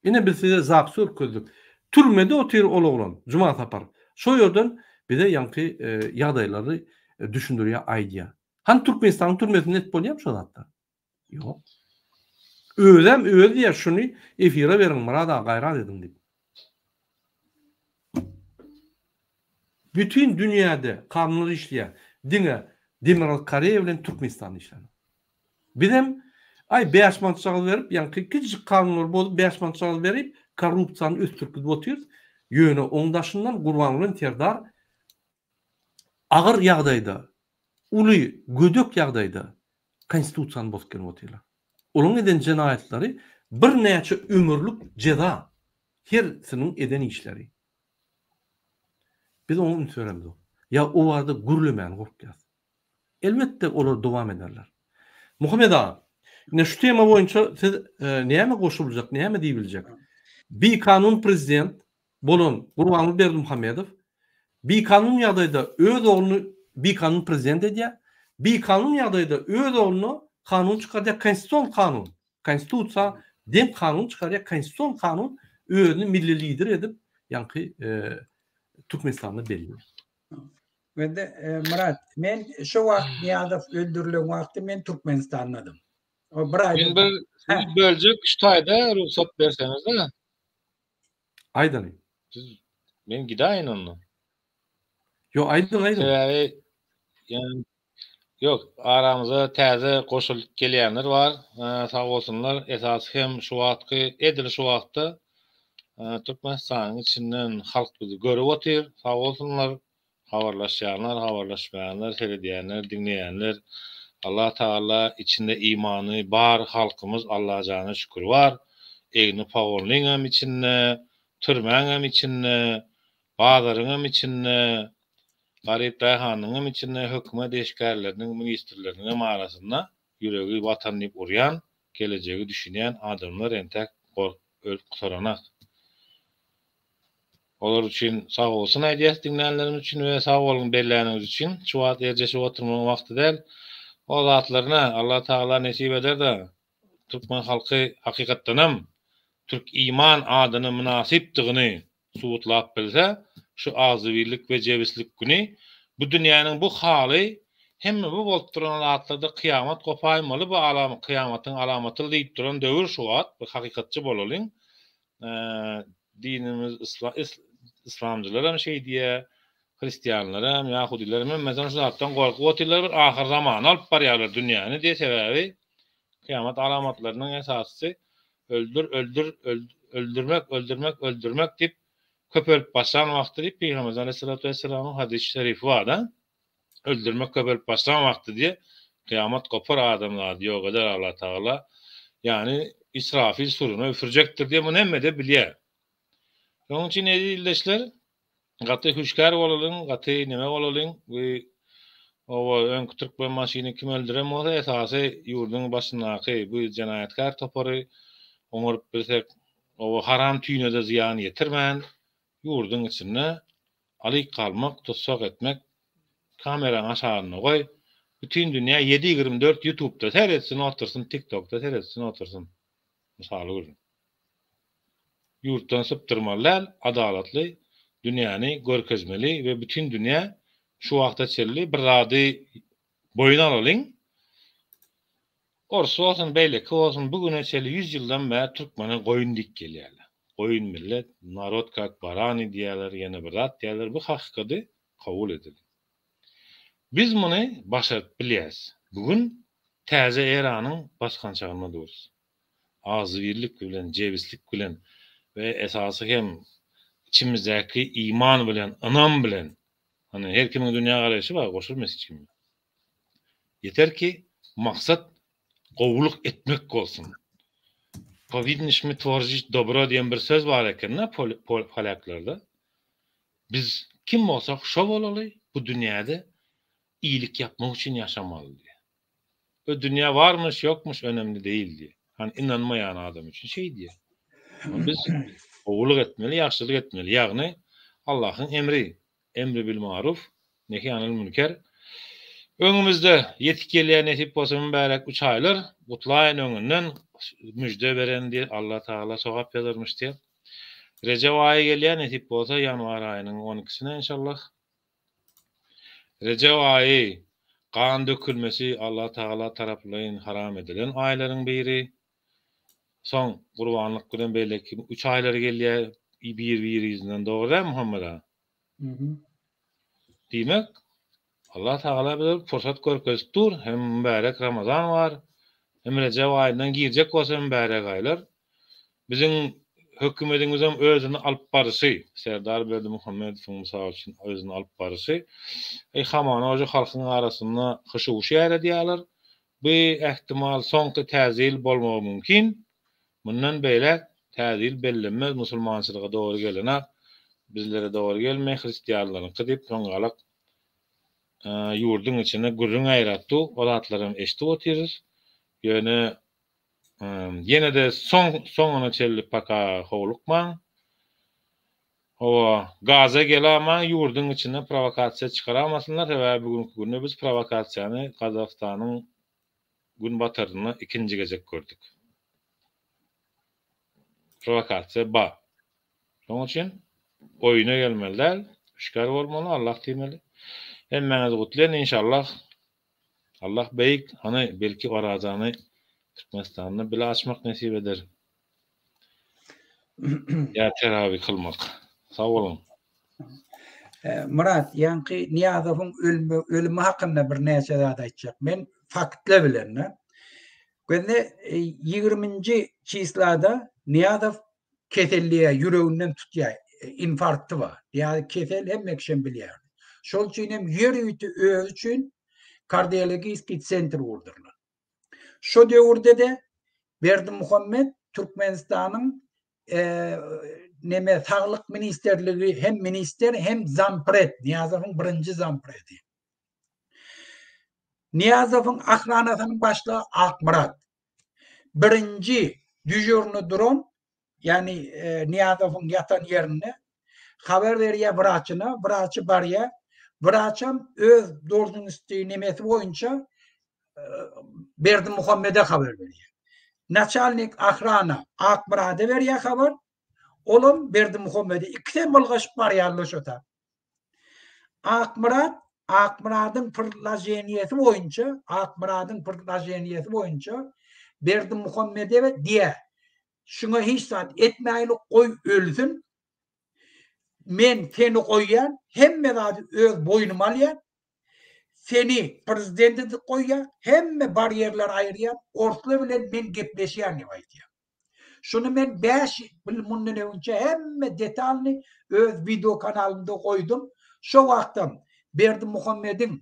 Ine biz size zapis görkezdik. Türmede otyr ol oglan, Jumasapar. Şo ýerden bize ýaňky ýagdaýlary düşündirýär, aýdýar. Hany Türkmenistanyň türmesinde edip bolýarmy şo zatlar? Ýok. Özem özi diýýär şuny efire beriň Myrat aga gaýrat ediň diýip. Bütin dünýäde kanunlar işleýär. Diňe Demirgazyk Koreýa bilen Türkmenistanda işlänok. Bizem aý bäş manatjagaz berip ýaňky kiçijik kanunlary bozup bäş manatjagaz berip korrupsiýany ösdürip gidip otyrys. Ýöne oň daşyndan Gurbanguly Serdar agyr ýagdaýda, uly gödek ýagdaýda konstitusiýany bozup gelip otyrlar. Olaryň eden jenaýatlary birnäçe ömürlik jeza hersiniň eden işleri. Biz oňa üns beremzok. Ýa o barada gürlemäni gorkýas. Elbetde olar dowam ederler. Muhammet aga, ine şu tema boýunça siz näme goşuljak, näme diýibiljek? Bikanun prezident bolan Gurbanguly Berdimuhamedow bikanun ýagdaýda öz ogluny bikanun prezident edýär, bikanun ýagdaýda öz ogluna kanun çykardýar, konstitusion kanun, konstitusiýa deň kanun çykarýar, konstitusion kanun özüni milli lider edip ýaňky Türkmenistanda belleýär. Mende Myrat, men şu wagt Nyýazow öldürilen wagty men Türkmenistandadym. O bir aýdan. Men bir sizi böljek şu taýda rugsat berseňiz-de. Aýdaly. Siz men gidäýin onda. Ýok, aýdyň, aýdyň. Sebäbi ýani ýok, aramyza täze goşulyp gelýänler bar. Sag bolsunlar. Esasy hem şu wagtky edil şu wagtda Türkmenistanyň içinden halk bizi görüp otyr. Sag bolsunlar. Habarlaşýanlar, habarlaşmaýanlar, seredýänler, diňleýänler. Allah Tagala içinde imany bar halkymyz Allajana şükür bar. Egni pagonlyňam içinde, türmäňem içinde, bazaryňam içinde, garyp daýhanyňam içinde, hökümet işgärleriniň, ministrleriniňem arasynda ýüregi watan diýip urýan, gelejegi düşünýän adamlar entäk ölüp gutaranak. Olar üçin sagbolsun aýdýas diňlänlerimiz üçin we sag boluň belläniňiz üçin. Şu wagt erjeşip oturmagyň wagty däl. O zatlaryna Allah Tagala nesip eder-de türkmen halky hakykatdanam türk iman adyna mynasypdygyny subutlap bilse şu agzybirlik we jebislik güni bu dünýäniň bu haly hemme bu bolup duran zatlarda kyýamat gopaýmaly bu alam kyýamatyň alamatyl diýip duran döwür şu wagt bir hakykatçy bolalyň Dinimiz yslamcylaram şeý diýýär, hristianlaram, ýahudylaram hemmesem şu zatdan gorkup otyrlar, bir ahyr zamana alyp barýarlar dünýäni diýýär, sebäbi kyýamat alamatlarynyň esasysy öldür, öldür, öldürmek, öldürmek, öldürmek diýip köpelip başlan wagty diýip Pygamberimiz aleyhissalatu vesselamyň hadysy şerifi bar-da. Öldürmek köpelip başlan wagty diýe, kyýamat gopar adamzady ýok eder Allah Tagala. Ýagny Israfil suruny üfürjekdir diýe muny hemmede bilýär. Şonuň üçin eziz ildeşler gaty hüşgär bolalyň, gaty neme bolalyň. Bu oba öňki türkmen maşyny kim öldüren bolsa esasy ýurduň başyndaky bu jenaýatkär topary oňaryp bilsek oba haram tüýüne-de zyýan ýetirmän ýurduň içinde alyk galmak, tussag etmek, kameraň aşagynda goý, bütin dünýä ýedi 24 ýutubda seretsin otursyn, tiktokda seretsin otursyn. Mysaly gürrüň. Ýurtdan sypdyrmaly däl, adalatly dünýäni görkezmeli we bütin dünýä şu wagta çenli bir zady boýun alalyň, Ors bolsun, beýleki bolsun bu güne çenli ýüz ýyldan bäri türkmene goýun diýip gelýärler. Goýun millet, narod kak barany diýýärler, ýene bir zat diýýärler, bu hakykady kabul edeliň. Biz muny başaryp bilýäs. Bu gün täze eranyň basgançagynda durus. Agzybirlik bilen, jebislik bilen we esasy hem içimizdäki iman bilen, ynam bilen, hany her kimiň dünýä garaýşy bar, goşulmas hiç kime. Ýeter ki, maksat gowulyk etmek bolsun. Powinniśmy tworzyć dobro diýen bir söz bar eken-de polýaklarda. Biz kim bolsak şo bolaly, bu dünýäde iýilik ýapmak üçin ýaşamaly diýýär. O dünýä barmyş, ýokmuş önemli değil diýýär. Hany ynanmaýan adam üçin şeý diýýär. Biz gowulyk etmeli, ýagşylyk etmeli. Ýagny Allahyň emri, Emri bil maruf, nehi anil münker. Öňümizde ýetip gelýär nesip bolsa mübärek üç aýlar. Gutlaýyn öňünden müjde beren diýe Allah Tagala sogap ýazarmyş diýe. Rejep aýy gelýär nesip bolsa ýanwar aýynyň on ikisine inşallah. Rejep aýy gan dökülmesi Allah Tagala tarapylaýyn haram edilen aýlaryň biri. Soň gurbanlyk bilen beýleki üç aýlar gelýär bir-biri yzyndan dogry dälmi Muhammet aga? Diýmek, Allah Tagala bize pursat görkezip dur, hem mübärek Ramazan bar, hem Rejep aýyndan girjek bolsa mübärek aýlar. Biziň hökümetimizem özüni alyp baryşy, Serdar Berdimuhamedowyň mysal üçin özüni alyp baryşy, eý hamana oje halkyň arasynda hyşy-wuşy ýaýradýarlar. Bu ähtimal soňky täze ýyl bolmagy mümkin. Mundan beýläk täze ýyl bellenmez, musulmançylyga dogry gelenak, bizlere dogry gelmeý, hristianlaryňky diýip soňňalak ýurduň içinde gürrüň ýaýratdy, o zatlaram eşidip otyrys. Ýöne ýene-de soň soňuna çenli paka howlukmaň. Hawa, gaza gelamaň, ýurduň içinde prowokasiýa çykaramasynlar, sebäbi bu günki günde biz prowokasiýany Gazagystanyň günbatarynda ikinji gezek gördük. Prowokasiýa bar. Şonuň üçin oýuna gelmeli däl, hüşgär bolmaly, Allah diýmeli. Hemmäňizi gutlaýan inşallah. Allah beýik, hany belki orazany Türkmenistanda bile açmak nesip eder. Ýa terawi kylmak. Sag boluň. Myrat, ýaňky Nyýazowyň ölme, ölümi hakynda birnäçe zat aýtjak. Men faktlar bilen. Gözle 20-nji çislada Nyýazow keselliýär, ýüreginden tutýar, infarkty bar. Ýa kesel hemme kişem bilýär. Şol üçin hem ýörite özi üçin kardiologiýski sentr gurdurylan. Şo döwürde-de Berdimuhamet Türkmenistanyň neme saglyk ministrligi hem ministr hem zampred, Nyýazowyň birinji zampredi. Nyýazowyň ahranasynyň başlygy Akmyrat. Birinji düžurny duran, ýagny Nyýazowyň ýatan ýerinde habar berýär wraçyna, wraçy barýar. Wraçam öz dolžnosti nemesi boýunça Berdimuhamede habar berýär. Naçalnik ahrana Akmyrada berýär habar. Olam Berdimuhamede. Ikisem ylgaşyp barýarlar şo tap. Akmyrat Akmyradyň predloženiýesi boýunça Akmyradyň predloženiýesi boýunça Berdimuhamede diýär. Şuňa hiç zat etmäýli, goý ölsün. Men seni goýýan, hemme zady öz boýnuma alýan. Seni prezident edip goýýan, hemme barýerleri aýyrýan, orslar bilen men gepleşýän diýip aýdýar. Şuny men 5 ýyl mundan öňçe hemme detalyny öz wideo kanalymda goýdum. Şo wagtam Berdimuhamediň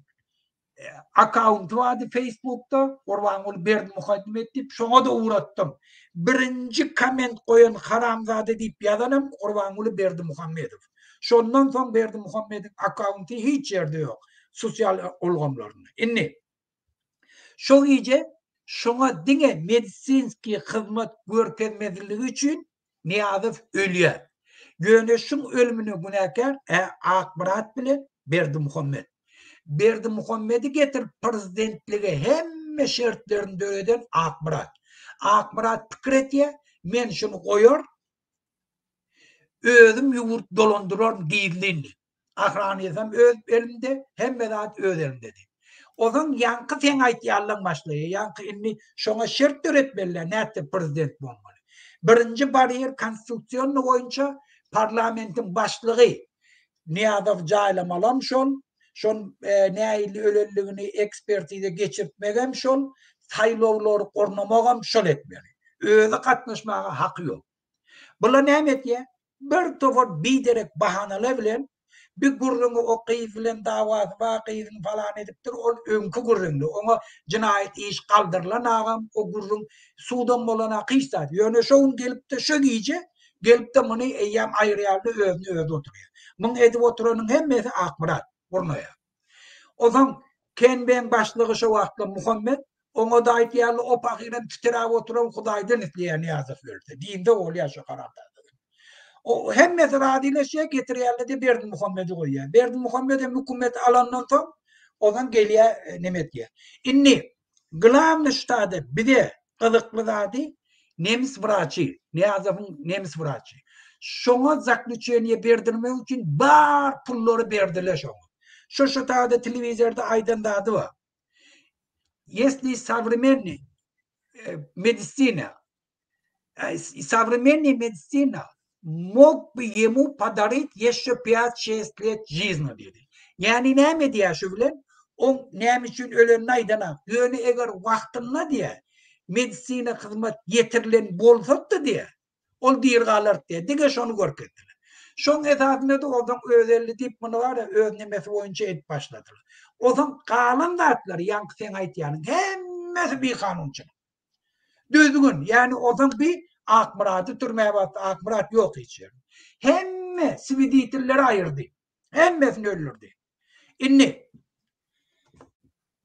akkaunty bardy Facebookda, Gurbanguly Berdimuhamedow diýip, şoňa-da ugratdym. Birinji komment goýan haramzada diýip ýazanam Gurbanguly Berdimuhamedow. Şondan soň Berdimuhamediň akkaunty hiç ýerde ýok, sosial ulgamlarynda. Indi şo gije şoňa diňe medisinskiý hyzmat görkezmezligi üçin Nyýazow ölýär. Ýöne şuň ölümine günäkär ä Akmyrat bilen Berdimuhamet. Berdimuhamedi getirip prezidentlige hemme şertlerini döreden Akmyrat. Akmyrat pikir etýär, men şuny goýar, Özüm ýurt dolandyraryn gizlin diýip. Ahranysam öz elimde, hemme zat öz elimde diýip. Onsoň ýaňky seň aýtýanlaň başlaýar. Ýaňky indi şoňa şert döretmeliler, nätse prezident bolmaly. Birinji barýer konstitusionny boýunça parlamentiň başlygy Nyýazow jaýlamalam şol, şon nähili ölenligini ekspertiza geçirtmegem şol, saýlawlary gurnamagam şol etmeli. Özi gatnaşmaga haky ýok. Bular näme etýär? Bir topar biderek bahanalar bilen bir gürrüňi o gyz bilen dawasy bar, gyzyny falan edipdir, ol öňki gürrüňdi. Oňa jenaýat iş galdyrylan agam, o gürrüň sudam bolanak hiç zat. Ýöne şo gün gelipde şo gije gelipde muny eýýäm aýyrýardy özüni özi oturýar. Muň edip oturanyň hemmesi Akmyrat gurnaýar. Onsoň KNB-iň başlygy şo wagtlar Muhammet Oňa-da aýtýarlar, o pahyram titräp oturan Hudaýdan isleýär Nyýazow ölse. Dinde bolýar şo haramzadalar. O hemmesi razylaşýar, getirýärler-de Berdimuhamedi goýýar. Berdimuhamedem hökümeti alandan soň, ozan gelýär, e, neme etýär. Indi glawny ştada bize gyzykly zady nemis wraçy, Nyýazowyň nemis wraçy. Şoňa zaklýuçeniýe berdirmek üçin bar pullary berdiler şoňa. Şo şo taýda telewizorda aýdan zady bar. Ýesli sowremennyý medisina sowremennyý medisina mog by ýemu podarit ýeşşe pýat-şest let žizni diýdi. Ýagny näme diýýär şu bilen? Oň näme üçin ölenini aýdanak. Ýöne eger wagtynda diýýär, medisina hyzmat ýetirilen bolsady diýýär, ol diri galardy diýýär. Diňe şony görkezdiler. Şoň esasynda-da onsoň Özelli diýip muny bar-a öz nemesi boýunça edip başladylar. Onsoň galan zatlary ýaňky seň aýtýanyň hemmesi bikanunçylyk. Düzgün, ýagny onsoň bi Akmyrady türmä basdy, Akmyrat ýok hiç ýerde. Hemme swiditelleri aýyrdy. Hemmesini öldürdi. Indi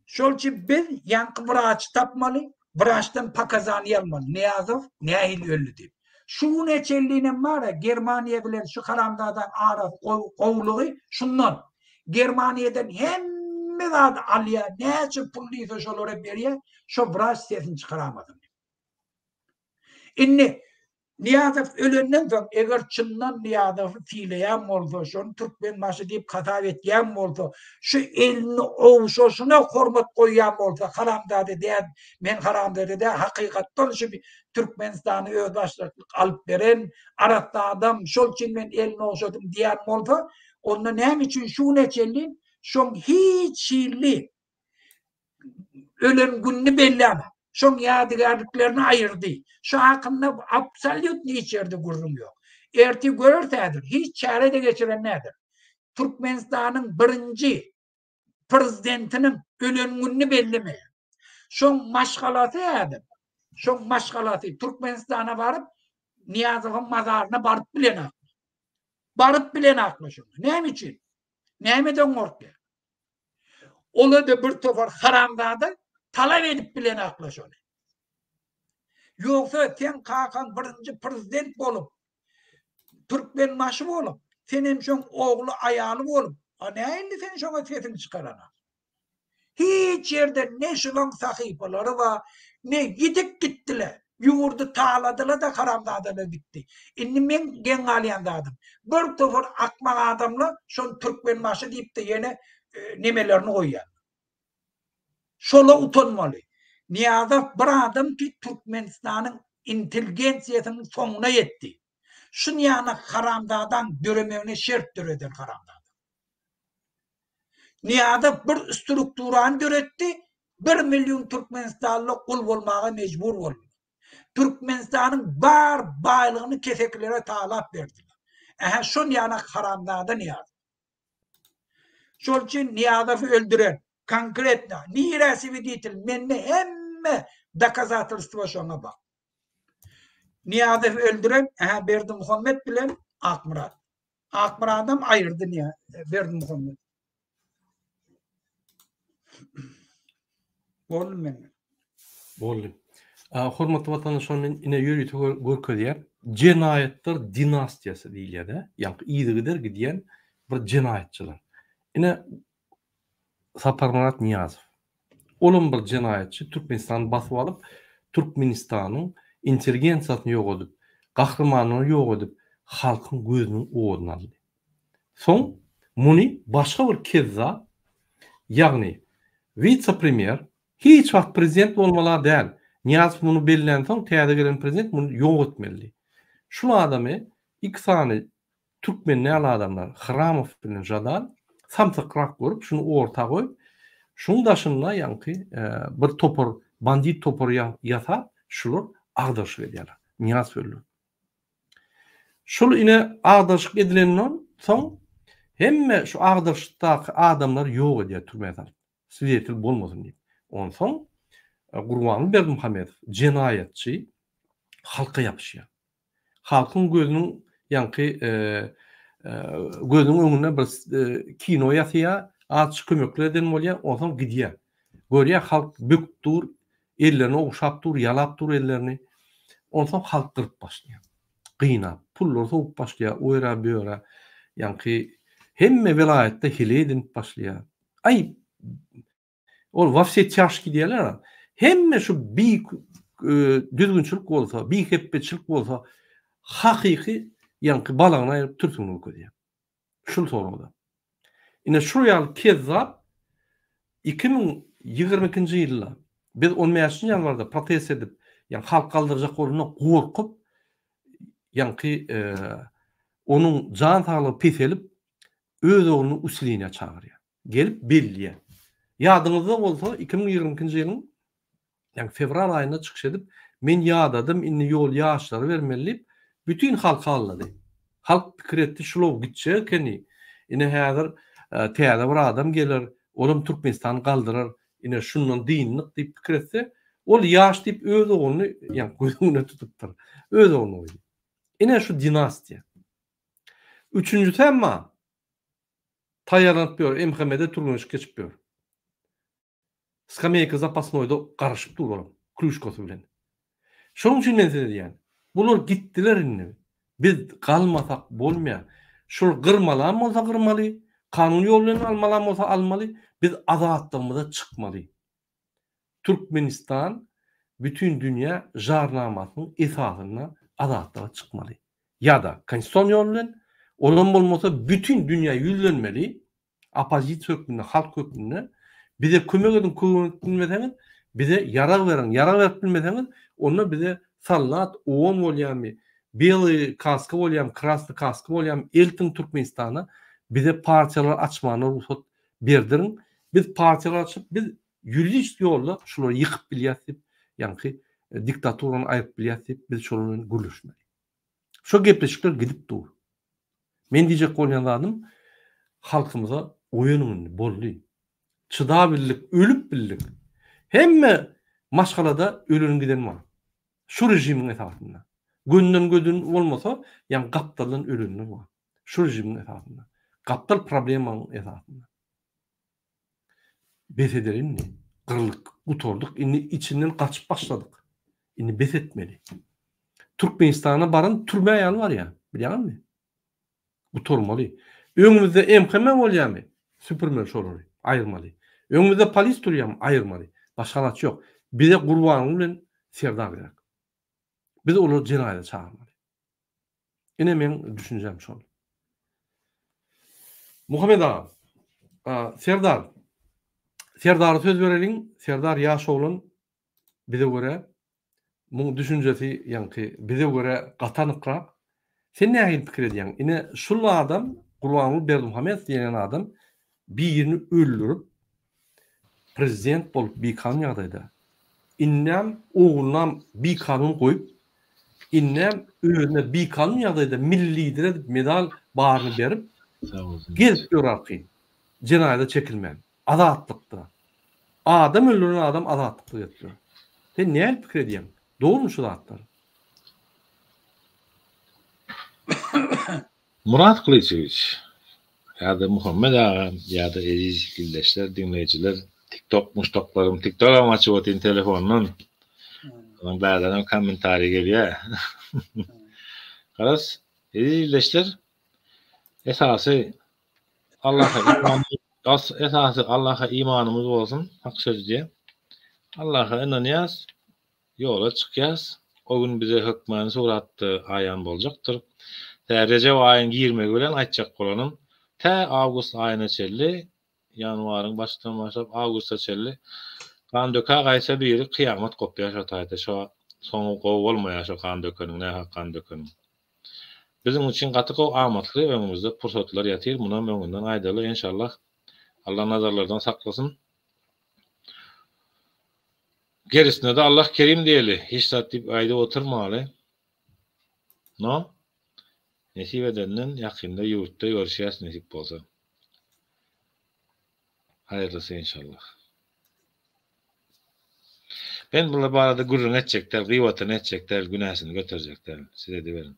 şol üçin biz ýaňky wraçy tapmaly, wraçdan pokazaniýa almaly. Nyýazow nähili öldi diýip. Şu güne çenlinem bar-a Germaniýa bilen şu haramzadaň arasy gowulygy şundan. Germaniýadan hemme zady alýar, näçe pul diýse şolara berýär, şo wraç sesini çykaramasyn diýip. Indi Nyýazow ölenden soň, eger çyndan Nyýazowy sylaýan bolsa, şony Türkmenbaşy diýip hasap etýän bolsa, şu elini ogşaşyna hormat goýýan bolsa, haramzada däl, men haramzada däl, hakykatdan şu Türkmenistany özbaşdaklyk alyp beren arassa adam, şol üçin men elini ogşadym diýen bolsa, onda näme üçin şu güne çenli şoň hiç hili ölen gününi bellämok. Şoň ýadygärliklerini aýyrdy. Şu hakynda absolýutno hiç ýerde gürrüň ýok. Ertir göreris häzir. Hiç çäre-de geçiren däldir. Türkmenistanyň birinji prezidentiniň ölen gününi bellemeýär. Şoň maşgalasy häzir, şoň maşgalasy Türkmenistana baryp, Nyýazowyň mazaryna baryp bilenok. Baryp bilenoklar şoňa. Näme üçin? Nämeden gorkýar? Ola-da bir topar haramzada talap edip bilenoklar şony. Ýogsa seň kakaň birinji prezident bolup, Türkmenbaşy bolup, senem şoň ogly, aýaly bolup, a nä indi sen şoňa sesiňi çykarana? Hiç ýerde ne şulaň sahypalary bar, ne ýitip gitdiler. Ýurdy taladylar-da haramzadalar gitdi. Indi meň geň galýan zadym, bir topar akmak adamlar şony Türkmenbaşy diýip-de ýene nemelerini goýýarlar. Şola utanmaly. Nyýazow bir adam ki Türkmenistanyň intelgensiýasynyň soňuna ýetdi. Şunýana haramzadaň döremegine şert döreden haramzada. Nyýazow bir strukturany döretdi, bir million türkmenistanly gul bolmaga mejbur boldy. Türkmenistanyň bar baýlygyny kesekilere talap berdiler. Ähä şonýana haramzada Nyýazow. Şol üçin Nyýazowy öldüren, konkretno, nirä sweditel, mende hemme dokazatelstwo şoňa bar. Nyýazowy öldüren, ähä Berdimuhamet bilen Akmyrat. Akmyradam aýyrdy niýe Berdimuhamet. Boldy menden. Boldy. Hormatly watandaşlar men ine ýörite görkezýän jenaýatlar dinastiýasy diýilýär-de, ýaňky yzygider gidýän bir jenaýatçylar. Ine Saparmyrat Nyýazow. Olam bir jenaýatçy Türkmenistany basyp alyp, Türkmenistanyň intelligensiýasyny ýok edip, gahrymanlaryny ýok edip, halkyň gözüniň oduny aldy. Soň muny başga bir kezzap, ýagny wise-premýer, hiç wagt prezident bolmaly-a däl, Nyýazow muny bellänsoň täze gelen prezident muny ýok etmelidi. Şul adamy iki sany Türkmen däl adamlar Hramow bilen Žadan samsykrak görüp şuny orta goýup şuň daşynda ýaňky bir topar bandit topary ýasap şular agdaryşyk edýärler. Nyýazow öldürip. Şul ine agdaryşyk edilenden soň hemme şu agdaryşykdaky adamlary ýok edýär türmä salyp. Swidetel bolmasyn diýip. Onsoň Gurbanguly Berdimuhamedow jenaýatçy halka ýapyşýar. Halkyň gözüniň ýaňky gözüniň öňünde bir kino ýasaýar, azajyk kömekler eden bolýar, onsoň gidýär. Görýär halk böküp dur, ellerini ogşap dur, ýalap dur ellerini. Onsoň halk gyryp başlaýar. Gynap, pullary sowup başlaýar, o ýere, bu ýere. Ýaňky hemme welaýatda heleý edinip başlaýar. Aý, Ol wa wse týaşki diýerler. Hemme şu bi düzgünçilik bolsa, bihepbeçilik bolsa hakyky ýaňky balagyny aýryp türsügini görkezýär. Şul soragda. Ine şul ýaly kezzap 2022-nji ýylda biz on bäşinji ýanwarda protest edip, ýagny halk galdyrjak bolanda gorkup, ýaňky onuň jan saglygy peselip, öz ogluny usileniýä çagyrýar. Gelip belleýär. Ýadyňyzda bolsa 2022-nji ýylyň ýagny fewral aýynda çykyş edip, men ýadadym, indi ýoly ýaşlara bermeli diýip, bütin halky aldady. Halk pikir etdi, şulow gitjek ekeni, ine häzir täze bir adam geler, olam Türkmenistany galdyrar, ine şundan dyndyk diýip pikir etse, ol ýaş diýip öz ogluny ýagny göz öňünde tutupdyr. Öz ogluny goýdy. Ine şu dinastiýa. Üçünjisi emma taýýarlanyp ýör, MHM-de türgenleşik geçip ýör. Skameýka zapasnoýda garaşyp dur olam, klýuşkasy bilen. Şonuň üçin men size diýýän, bular gitdiler indi. Biz galmasak bolmaýar. Şul gyrmalam bolsa gyrmaly, kanun ýol bilen almalam bolsa almaly, biz azatlygymyza çykmaly. Türkmenistan bütin dünýä jarnamasynyň esasynda azatlyga çykmaly. Ýa-da konstitusion ýol bilen, olam bolmasa bütin dünýä ýüzlenmeli, oppozisiýa hökmünde, halk hökmünde bize kömek ediň, kömek edip bilmeseňiz, bize ýarag beriň, ýarag berip bilmeseňiz, onda bize soldat, OON bolýarmy, belyý kaska bolýarmy, krasnyý kaska bolýarmy, eltiň Türkmenistana, bize partiýalar açmana rugsat berdiriň, biz partiýalar açyp, biz ýuridiçki ýolda şulary ýykyp bilýäs diýip, ýaňky diktaturany aýryp bilýäs diýip, biz şolar bilen gürleşmeli. Şo gepleşikler gidip dur. Men diýjek bolýan zadym halkymyza oýanyň indi boldy. Çydabildik, ölüp bildik. Hemme maşgalada ölen giden bar. Şu režimiň esasynda. Gönden gödün bolmasa, ýa gapdaldan ölenler bar. Şu režimiň esasynda. Gapdal problemanyň esasynda. Bes edeli indi. Gyrlyk gutardyk. Indi içinden gaçyp başladyk. Indi bes etmeli. Türkmenistana baran türmä ýaly barýar. Bilýäňizmi? Gutarmaly. Öňümizde MHM bolýarmy? Süpürmeli şolary. Aýyrmaly. Öňümizde polis durýarmy? Aýyrmaly. Başga alaç ýok. Bize Gurbanguly bilen Serdar gerek. Biz olary jenaýata çagyrmaly. Ine meň düşünjem şol. Muhammet aga, Serdar, Serdara söz bereliň. Serdar ýaş oglan bize görä muň düşünjesi ýaňky bize görä gaty anykrak. Sen nähili pikir edýäň? Ine şul adam Gurbanguly Berdimuhamedow diýen adam birini öldürip prezident bolup bikanun ýagdaýda indem oglunam bikanun goýup indem özüne bikanun ýagdaýda milli lider edip medal baryny berip gezip ýör arkaýyn jenaýata çekilmän azatlykda adam öldüren adam azatlykda gezip ýör sen nähili pikir edýäň dogrymy şu zatlar. Myrat Gylyçowiç, ýa-da Muhammet aga, ýa-da eziz ildeşler, diňleýjiler, TikTok muşdaklarym, TikTogam açyp otyryn telefondan. Onuň bärdenem kommentariý gelýär. Garaz, eziz ildeşler, esasy Allaha iman, esasy Allaha imanymyz bolsun, hak söz diýýär. Allaha ynanýas, Ýola çykýas. O gün bize hökmany suratda aýan boljakdyr. Tä rejep aýyň girmegi bilen aýtjak bolanym, tä awgust aýyna çenli, ýanwaryň başyndan başlap awgusta çenli gan dökä gaýtsa biri kyýamat gopýar şo taýda. Şo soňy gowy bolmaýar şo gan dökeniň, nähak gan dökeniň. Biziň üçin gaty gowy amatly öňümizde pursatlar ýatyr, munam öňünden aýdaly enşallah. Allah nazarlardan saklasyn. Gerisine-de Allah kerim diýeli, hiç zat diýip aýdyp oturmaly. No. Nesip edenden ýakynda ýurtda görüşýäs nesip bolsa. Haýyrlysy inşallah. Men bular barada gürrüň etjek däl, gyýbatyny etjek däl, günäsini göterjek däl. Siz ediberiň.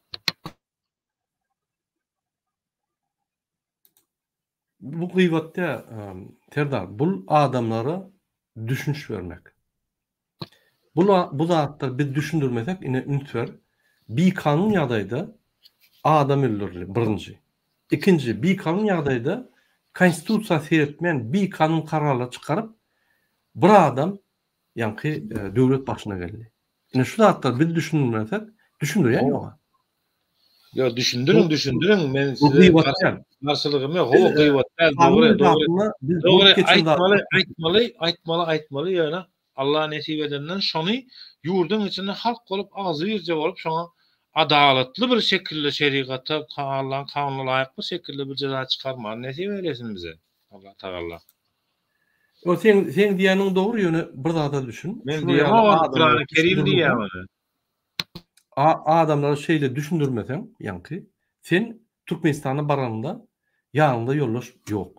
Bu gybat dä, Serdar, bul adamlara düşünç bermek. Bul bu zatlar biz düşündirmesek, ine üns ber, bikanun ýagdaýda adam öldürildi, birinji. Ikinji, bikanun ýagdaýda konstitusiýa seretmän bikanun kararlar çykaryp, bir adam ýaňky döwlet başyna geldi. Ine şu zatlary biz düşündirmesek, düşündirýän ýoga. Ýok, düşündiriň, düşündiriň. Men size garşylygym ýok. Hawa, gybat däl, dogry, dogry. Dogry, aýtmaly, aýtmaly, aýtmaly, aýtmaly, ýöne Allah nesip edenden şony ýurduň içinde halk bolup, agzybirje bolup, şoňa adalatly bir şekilde şerigata, Allaň kanunyna laýyk bir şekilde bir jeza çykarmany nesip eýlesin bize. Allah Tagalla. O seň seň diýýäniň dogry ýöne bir zada düşün. Men diýemok, Kurany Kerim diýýär ony. A adamlara şeýle düşündirmeseň, ýaňky, sen Türkmenistana baranyňda ýanyňda ýoldaş ýok.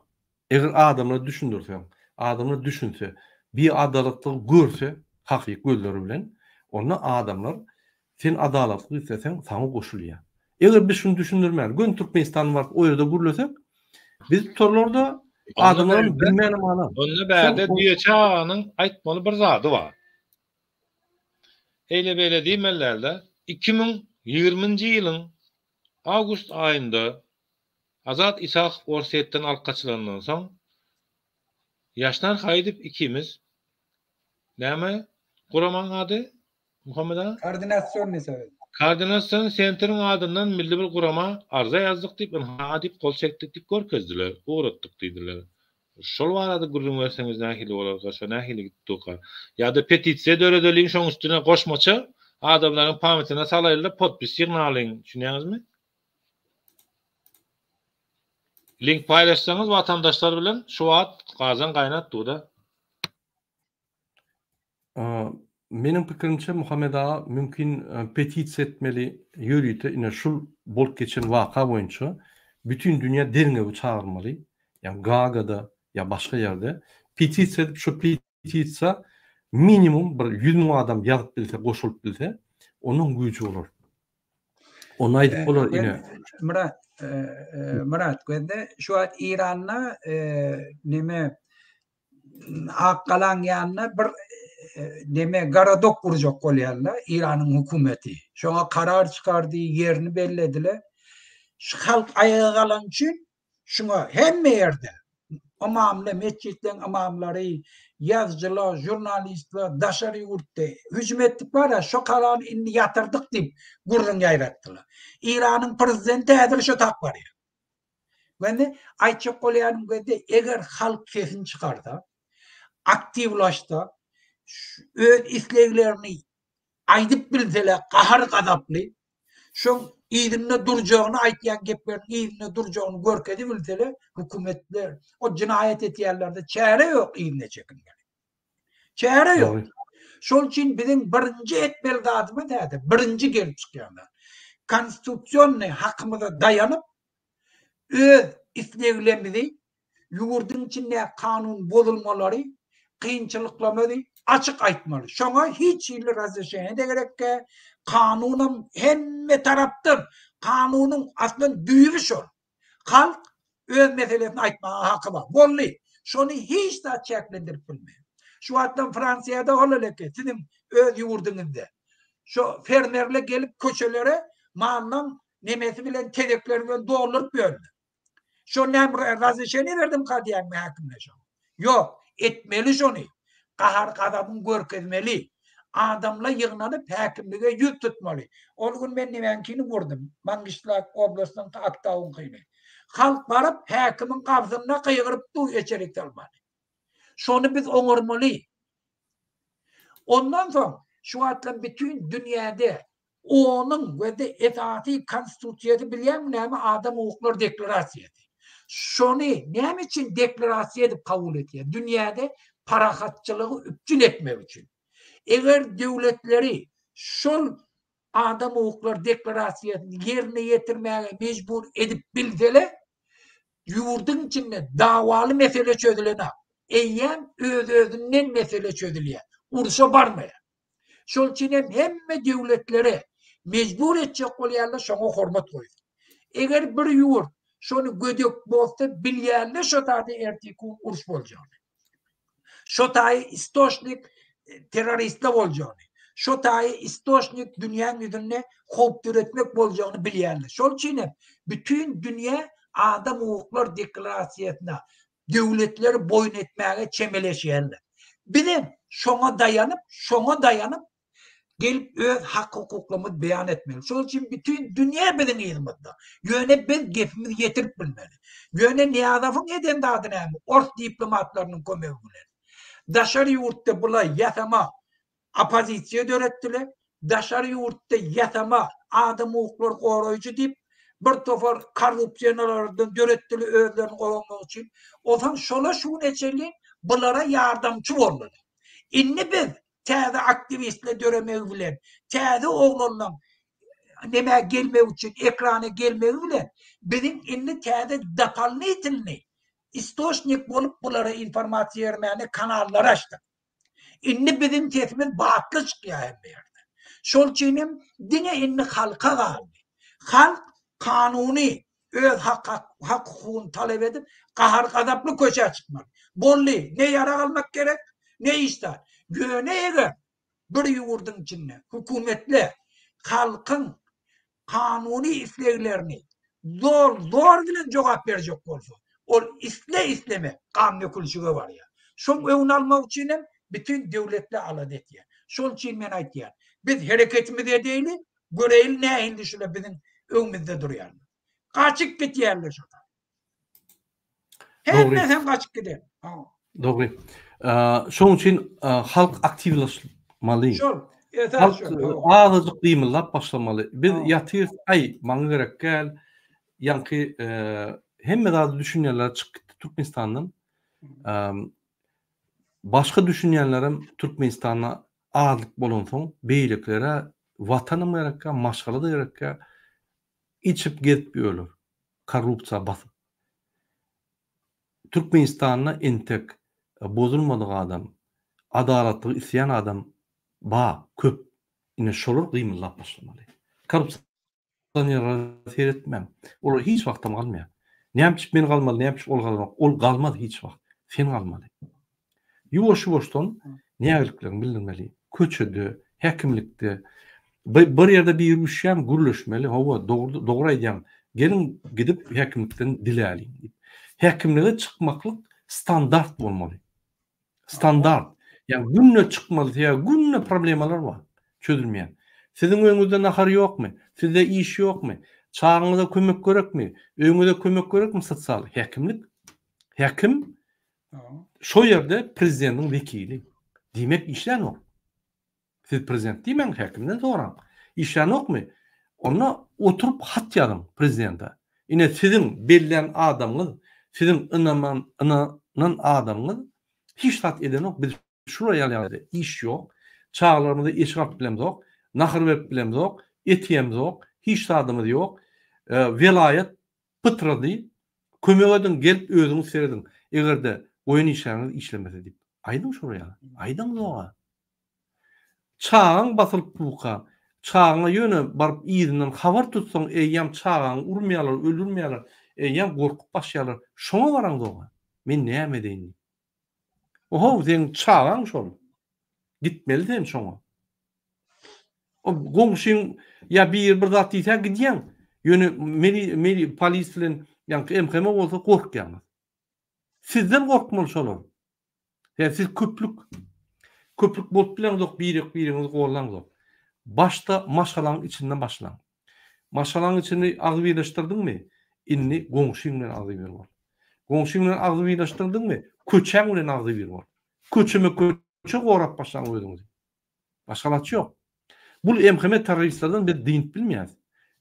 Eger adamlara düşündirseň, adamlar düşünse, biadalatlygy görse hakyky gözleri bilen, onda adamlar sen adalatlyk isleseň saňa goşulýar. Eger biz şuny düşündirmän, göni Türkmenistana baryp o ýerde gürlesek, bizi tutarlar-da, adamlaram bilmänem galar. Onda bärde Düýeçi aganyň aýtmaly bir zady bar. Eýle-beýle diýmeliler-de, 2020-nji ýylyň awgust aýynda Azat Isakow Orsýetden alyp gaçylandan soň, Ýaşnar Haýydow ikimiz, näme guramaň ady, Muhammet aga? Koordinasionnyý sowet. Koordinasion sentriň adyndan milli bir gurama arza ýazdyk diýip, ynha diýip gol çekdik diýip görkezdiler, ugratdyk diýdiler. Şol barada gürrüň berseňiz nähili bolarka, şo nähili gitdika? Ýa-da petisiýa döredeliň şoň üstüne goşmaça adamlaryň pamytyna salaýlyda podpis ýygnalyň, düşünýäňizmi? Link paýlaşsaňyz watandaşlar bilen şu wagt gazan gaýnap dur-da. Meniň pikirimçe Muhammet aga mümkin petisiýa etmeli ýörite ine şul bolup geçen waka boýunça bütin dünýä derňewi çagyrmaly ýa Gagada ýa başga ýerde petisiýa edip şo petisiýa minimum bir 100 müň adam ýazyp bilse goşulyp bilse onuň güýji bolar. Ony aýdyp bolar ine. Myrat Myrat gözde şu wagt Iranda neme Akgalaň ýanynda bir neme gorodok gurjak bolýarlar Iranyň hökümeti. Şoňa karar çykardy, ýerini bellediler. Şu halk aýaga galan üçin şuňa hemme ýerde ymamly, metjitleriň ymamlary, ýazyjylar, žurnalistler daşary ýurtda hüjüm etdik bar-a, şo karary indi ýatyrdyk diýip gürrüň ýaýratdylar. Iranyň prezidenti häzir şo tak barýar. Indi aýtjak bolýanym gözde eger halk sesini çykarsa, aktiwlaşsa, öz isleglerini aýdyp bilseler gahar gazaply, şoň yzynda durjagyny aýtýan gepleriniň yzynda durjagyny görkezip bilseler, hökümetler o jinaýat etýänlerde çäre ýok yzyna çekinmeli. Çäre ýok. Şol üçin biziň birinji etmeli zadymyz häzir, birinji gelip çykýan zat. Konstitusionnyý hakymyza daýanyp, öz isleglerimizi, ýurduň içindäki kanun bozulmalary, kynçylyklarymyzy açyk aýtmaly. Şoňa hiç hili razreşeniýe-de gerek däl. Kanunam hemme tarapdan, kanunyň aslynda düýbi şol. Halk öz meselesini aýtmaga haky bar. Boldy. Şony hiç zat çäklendirip bilmeýär. Şu wagtdan Fransiýada ol eleke siziň öz ýurduňyzda. Şo fermerler gelip köçelere mallaň nemesi bilen tezekleri bilen dolduryp ýörler. Şo näme razreşeniýe berdimka diýýäňmi häkimler şoňa? Ýok, etmeli şony. Gahar-gazabyň görkezmeli. Adamlar ýygnanyp häkimlige ýüz tutmaly. Ol gün men nemäňkini gördüm, Mangişlak oblastynyňky Aktauňkyny. Halk baryp häkimiň gabsynda gygyryp dur eçerik salmany. Şony biz oňarmaly. Ondan soň şu wagtlar bütin dünýäde Onuň we-de esasy konstitusiýasy bilýäňmi näme adam hukuklary deklarasiýasy. Şony näme üçin deklarasiýa edip kabul etýär? Dünýäde parahatçylygy üpjün etmek üçin. Eger döwletleri şol adam hukuklary deklarasiýasyny ýerine ýetirmäge mejbur edip bilseler, ýurduň içinde dawaly mesele çözülenok. Eýýäm öz-özünden mesele çözülýär. Urşa barmaýar. Şol üçin hem hemme döwletlere mejbur etjek bolýarlar şoňa hormat goýsun. Eger bir ýurt şony gödek bozsa bilýärler şo taýda erteki gün uruş boljagyny. Şo taýy istoçnik e, terroristler boljagyny. Şo taýy istoçnik dünýäň ýüzünde howp döretmek boljagyny bilýärler. Şol üçin hem bütin dünýä adam hukuklar deklarasiýasyna döwletleri boýun etmäge çemeleşýärler. Bizem şoňa daýanyp, şoňa daýanyp. Gelip öz hak-hukuklarymyzy beýan etmeli. Şol üçin bütin dünýä biziň yzymyzda. Ýöne biz gepimizi ýetirip bilmeli. Ýöne Nyýazowyň eden zady näme? Ors diplomatlarynyň kömegi bilen. Daşary ýurtda bular ýasama oppozisiýa döretdiler. Daşary ýurtda ýasama adam hukuklary goraýjy diýip bir topar korrupsionerlerden döretdiler özlerini goramak üçin. Onsoň şolar şu güne çenli bulara ýardamçy boldular. Indi biz täze aktiwistler döremegi bilen, täze oglanlaň nämä gelmegi üçin ekrana gelmegi bilen biziň indi täze dopolnitelnyý istoçnik bolup bulara informasiýa bermäne kanallar açdyk. Indi biziň sesimiz batly çykýar hemme ýerde. Şol üçin hem diňe indi halka galdy. Halk kanuny öz hak hak hukugyny talap edip gahar gazaply köçä çykmaly. Boldy, ne ýarag almak gerek, ne hiç zat. Ýöne eger bir ýurduň içinde hökümetler halkyň kanuny isleglerini zor zor bilen jogap berjek bolsa, ol isle-isleme gan dökülişige barýar. Şoň öňüni almak üçin hem bütin döwletler alada etýär. Şol üçin men aýtýan, biz hereketimizi edeýli, göreýli nähili şular biziň öňümizde durýarlar. Gaçyp gitýärler şolar. Hemmesem gaçyp gider. Dogry. Şoň üçin halk aktiwlaşmaly. Şol. Halk azajyk gymyldap başlamaly. Biz ýatyrys, aý, maňa gerek däl. Ýaňky hemme zady düşünýänler çykyp gitdi Türkmenistandan. Başga düşünýänlerem Türkmenistanda azlyk bolansoň, beýlekilere watanam gerek däl, maşgala-da gerek däl. Içip gezip ýörler. Korrupsiýa basyp. Türkmenistanda entek bozulmadyk adam, adalatlygy isleýän adam bar, köp. Ine şolar gymyldap başlamaly. Korrupsionerlere seretmäň. Olar hiç wagtam galmaýar. Näme üçin men galmaly, näme üçin ol galmaly? Ol galmaz hiç wagt. Sen galmaly. Ýuwaş-ýuwaşdan nägilikleriňi bildirmeli. Köçede, häkimlikde, bir ýerde biri üşýän gürleşmeli, hawa, dogry, dogry aýdýaň, geliň gidip häkimlikden diläliň diýip. Häkimlige çykmaklyk standart bolmaly. Standart. Ýagny günde çykmaly, sebäbi günde problemalar bar, çözülmeýän. Siziň öýüňizde nahar ýokmy? Sizde iş ýokmy? Çagaňyza kömek gerekmi? Öýüňize kömek gerekmi sosial? Häkimlik, häkim Şo ýerde prezidentiň wekili. Diýmek işlänok. Siz prezident diýmäň, häkimden soraň. Işlänokmy? Onda oturyp hat ýazyň prezidente. Ine siziň bellän adamyňyz, siziň ynaman ynanan adamyňyz hiç zat edenok. Biz şular ýaly ýagdaýda iş ýok. Çagalarymyza eşik alyp bilemzok, nahar berip bilemzok, et iýemzok, hiç zadymyz ýok. Welaýat pytrady. Kömek ediň, gelip özüňiz serediň. Eger-de goýan işgäriňiz işlemese diýip. Aýdyň şolar ýaly. Aýdaňzog-a. Çagaň basylyp buka, çagaňa ýöne baryp yzyndan habar tutsaň eýýäm çagaňy urmaýarlar, öldürmeýärler, eýýäm gorkup başlaýarlar. Şoňa baraňzog-a. Men näme edeýin diýip. Ohow, seň çagaň şol. Gitmeli sen şoňa. O goňşyň ýa biri bir zat diýse gidýäň. Ýöne meni meni polis bilen ýaňky MHM bolsa gorkýaňyz. Sizden gorkmaly şolar. Ýa siz köplük. Köplük bolup bileňzok birek biriňizi gollaňzok. Başda maşgalaň içinden başlaň. Maşgalaň içini agzybirleşdirdiňmi? Indi goňşyň bilen agzybir bol. Goňşyň bilen agzybirleşdirdiňmi? Köçäň bilen agzybir bol. Köçeme köçe gorap başlaň özüňizi. Başga alaç ýok. Bul MHM terroristlerden biz dynyp bilmeýäs.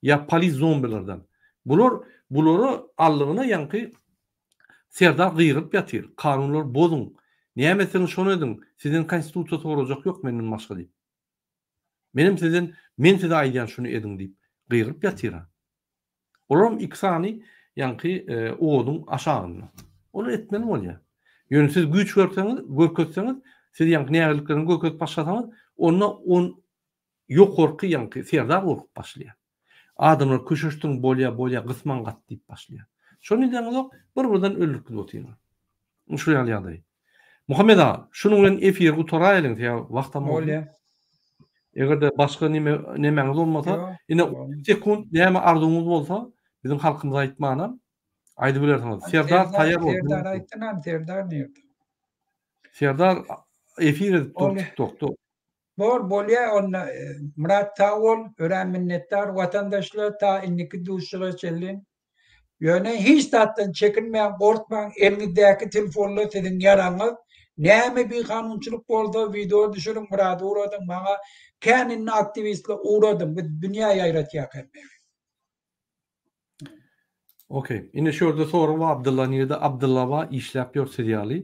Ýa polis zombilerden. Bular bulara allygyna ýaňky Serdar gygyryp ýatyr. Kanunlary bozuň. Näme etseňiz şony ediň. Sizden konstitusiýa sorajak ýok menden başga diýip. Menem sizden men size aýdýan şuny ediň diýip gygyryp ýatyr-a. Olaram iki sany ýaňky oduň aşagynda. Olar etmeli bolýar. Ýöne siz güýç görseňiz, görkezseňiz, siz ýaňky nägilikleriňi görkezip başlasaňyz, onda on ýokarky ýaňky serdar gorkup başlaýar. Adamlar köşeşdiriň bolýa bolýa gysmaň gaty diýip başlaýar. Şony edeňizok, bir-birden öldürip gidip otyrlar. Şu ýaly ýagdaý. Muhammet aga, şunuň bilen efiri gutaraýalyň, sebäbi wagtam boldy. Bolýa. Eger-de başga neme nemäňiz bolmasa, Ýok. ine sekunt näme arzuwyňyz bolsa, biziň halkymyza aýtmana aýdybilersiňiz. Serdar taýýar bol. Serdar aýtdynam, Serdar nirde? Serdar efir edip dur Bolýa. TikTokda. Bor, bolýa onda Myrat sag bol, örän minnetdar watandaşlar ta indiki duşuşyga çenli. Ýöne hiç zatdan çekinmäň, gorkmaň, eliňizdäki telefonlar siziň ýaragyňyz. Näme bikanunçylyk bolsa wideo düşüriň, Myrada ugradyň, maňa kän indi aktiwistler ugradyň, biz dünýä ýaýratýak hemmegi. Okey. Ine şu ýerde sorag bar Abdylla nirede? Abdylla bar işläp ýör siz ýaly.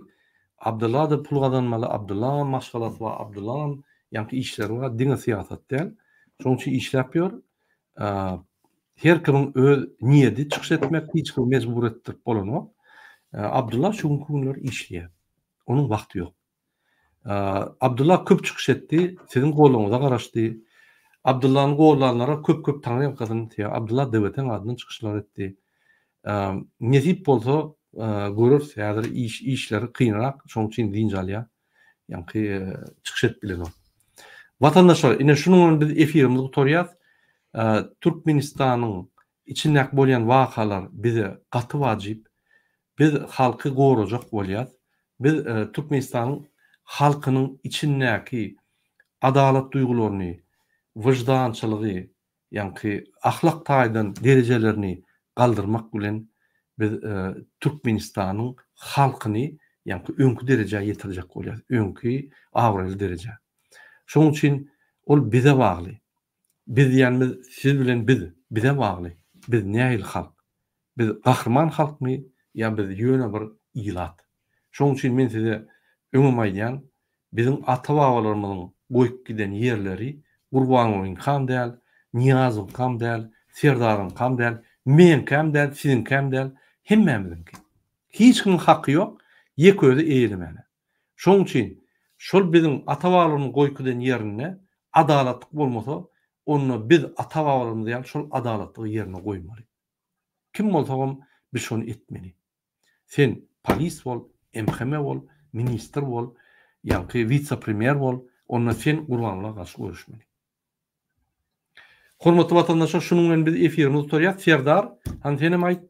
Abdylla-da pul gazanmaly, Abdyllaňam maşgalasy bar, Abdyllaňam ýaňky işleri bar, diňe syýasat däl. Şonuň üçin işläp ýör. Her kimiň öz niýedi çykyş etmek, hiç kimi mejbur etdirip bolanok. Abdylla şu günki günler işleýär. Onuň wagty ýok. Abdylla köp çykyş etdi, siziň goldawyňyza garaşdy. Abdyllany goldanlara köp-köp taňryýalkasyn diýýär. Abdylla DWT-niň adyndan çykyşlar etdi. Nesip bolsa göreris, häzir iş işleri kynrak, şonuň üçin dynç alýar. Ýaňky çykyş edip bilenok. Watandaşlar, ine şunuň bilen biz efirimizi gutarýas. Türkmenistanyň içindäki bolýan wakalar bize gaty wajyp. Biz halky gorajak bolýas. Biz Türkmenistanyň halkynyň içindäki adalat duýgularyny, wyždançylygy, ýaňky ahlak taýdan derejelerini galdyrmak bilen biz Türkmenistanyň halkyny ýaňky öňki derejä ýetirjek bolýas, öňki abraýly derejä. Şonuň üçin ol bize bagly. Biz diýenimiz siz bilen biz, bize bagly. Biz nähili halk? Biz gahryman halkmy ýa biz ýöne bir ilat? Şonuň üçin men size öňem aýdýan, biziň ata-babalarymyzyň goýup giden ýerleri Gurbangulyňkam däl, Nyýazowyňkam däl, Serdaryňkam däl, meňkäm däl, siziňkäm däl, hemmämiziňki. Hiç kimiň haky ýok ýeke özi eýelemäne. Şonuň üçin şol biziň ata-babalarymyzyň goýup giden ýerinde adalatlyk bolmasa, onda biz ata-babalarymyz ýaly şol adalatlygy ýerine goýmaly. Kim bolsagam biz şony etmeli. Sen polis bol, MHM bol, ministr bol, ýaňky witse-premýer bol, onda sen Gurbanguly garşy göreşmeli. Hormatly watandaşlar şunuň bilen biz efirimizi gutarýas. Serdar, hany senem aýt.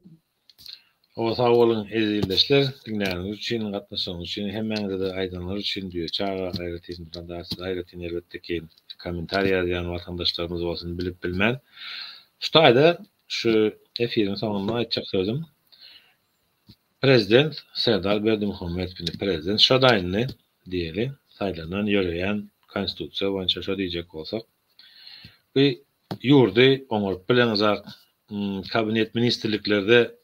Hawa sag boluň eziz ildeşler diňläniňiz üçin gatnaşanyňyz üçin hemmäňizede aýdanlar üçin Düýeçi aga aýratyn Murad size aýratyn elbetde ki kommentariýa ýazýan watandaşlarymyz bolsun bilip bilmän şu taýda şu efiriň soňunda aýtjak sözüm Prezident Serdar Berdimuhamedow indi prezident şoda indi diýeli saýlanan ýöreýän konstitusiýa boýunça şo diýjek bolsak bu ýurdy oňaryp bileňzak kabinet ministrliklerde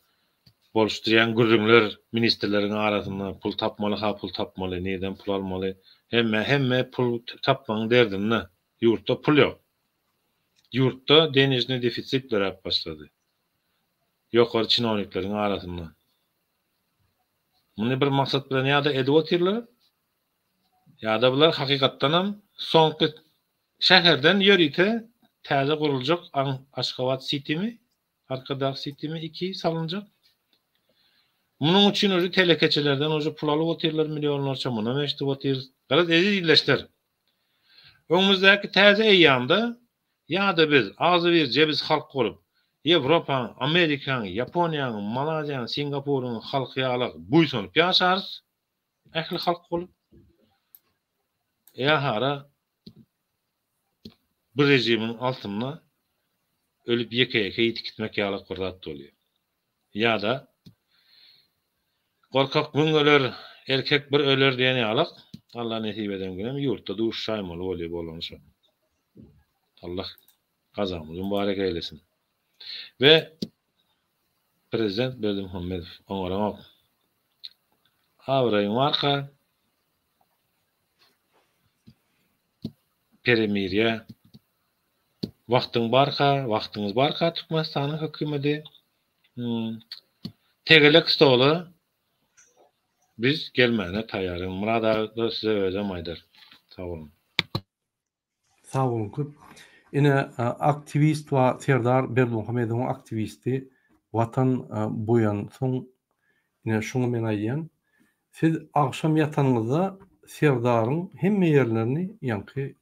boluşdyrýan gürrüňler ministrleriň arasynda pul tapmaly ha pul tapmaly nirden pul almaly hemme hemme pul tapmagyň derdinde ýurtda pul ýok ýurtda denežnyý defisit döräp başlady ýokary çinownikleriň arasynda muny bir maksat bilen ýa-da edip otyrlar ýa-da bular hakykatdanam soňky Şäherden ýörite täze guruljak Aşgabat sitimi, Arkadag sitimi iki salynjak. Munuň üçin uje telekeçilerden uje pul alyp otyrlar millionlarça, munam eşidip otyrys. Garaz eziz ildeşler, öňümizdäki täze eýýamda ýa-da biz agzybir jebis halk bolup, Ýewropaň, Amerikaň, Ýaponiýaň, Malaziýaň, Singapuryň halky ýalak buýsanyp ýaşarys, ähli halk bolup, ýa-hara Bu režimiň altynda ölüp ýeke-ýeke ýitip gitmek ýalak bir zat bolýar. Ýa-da Gorkak müň öler, erkek bir öler diýen ýalak, Allah nesip eden günem ýurtda duşuşaýmaly bolýar bolany şo. Allah gazamyzy mübarek eýlesin. We Prezident Berdimuhamedow oňaraňok. Abraýyň barka Peremirýe wagtyň barka, wagtyňyz barka Türkmenistanyň hökümedi tegelek stola biz gelmäne taýýar. Myrat aga size özem aýdar. Sag boluň. Sag boluň köp. Ine aktiwist wa Serdar Berdimuhamedowyň aktiwisti Watan boýansoň ine şuňa men aýdýan. Siz agşam ýatanyňyzda Serdaryň hemme ýerlerini ýaňky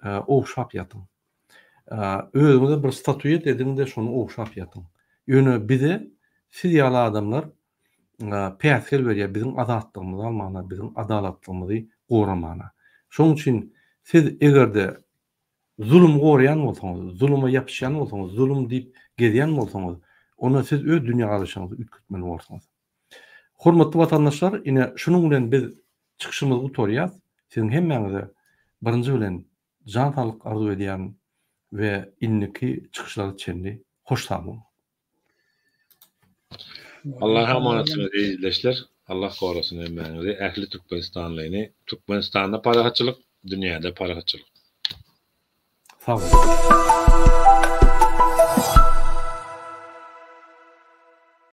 ogşap ýatyň. Özüňize bir statuet ediň-de şony ogşap ýatyň. Ýöne bize siz ýaly adamlar päsgel berýär biziň azatlygymyzy almana, biziň adalatlygymyzy goramana. Şonuň üçin Siz eger-de zulumy goraýan bolsaňyz, zuluma ýapyşýan bolsaňyz, zulum diýip gezýän bolsaňyz, onda siz öz dünýägaraýşyňyzy üýtgetmeli borsuňyz. Hormatly watandaşlar, ine şunuň bilen biz çykyşymyzy gutarýas. Siziň hemmäňize birinji bilen jan saglyk arzuw edýärin we indiki çykyşlara çenli hoş sag boluň. Allaha amanatsyňyz ezizleşler. Allah gorasyn hemmäňizi, ähli Türkmenistanlyny. Türkmenistanda parahatçylyk, dünýäde parahatçylyk. Sag boluň.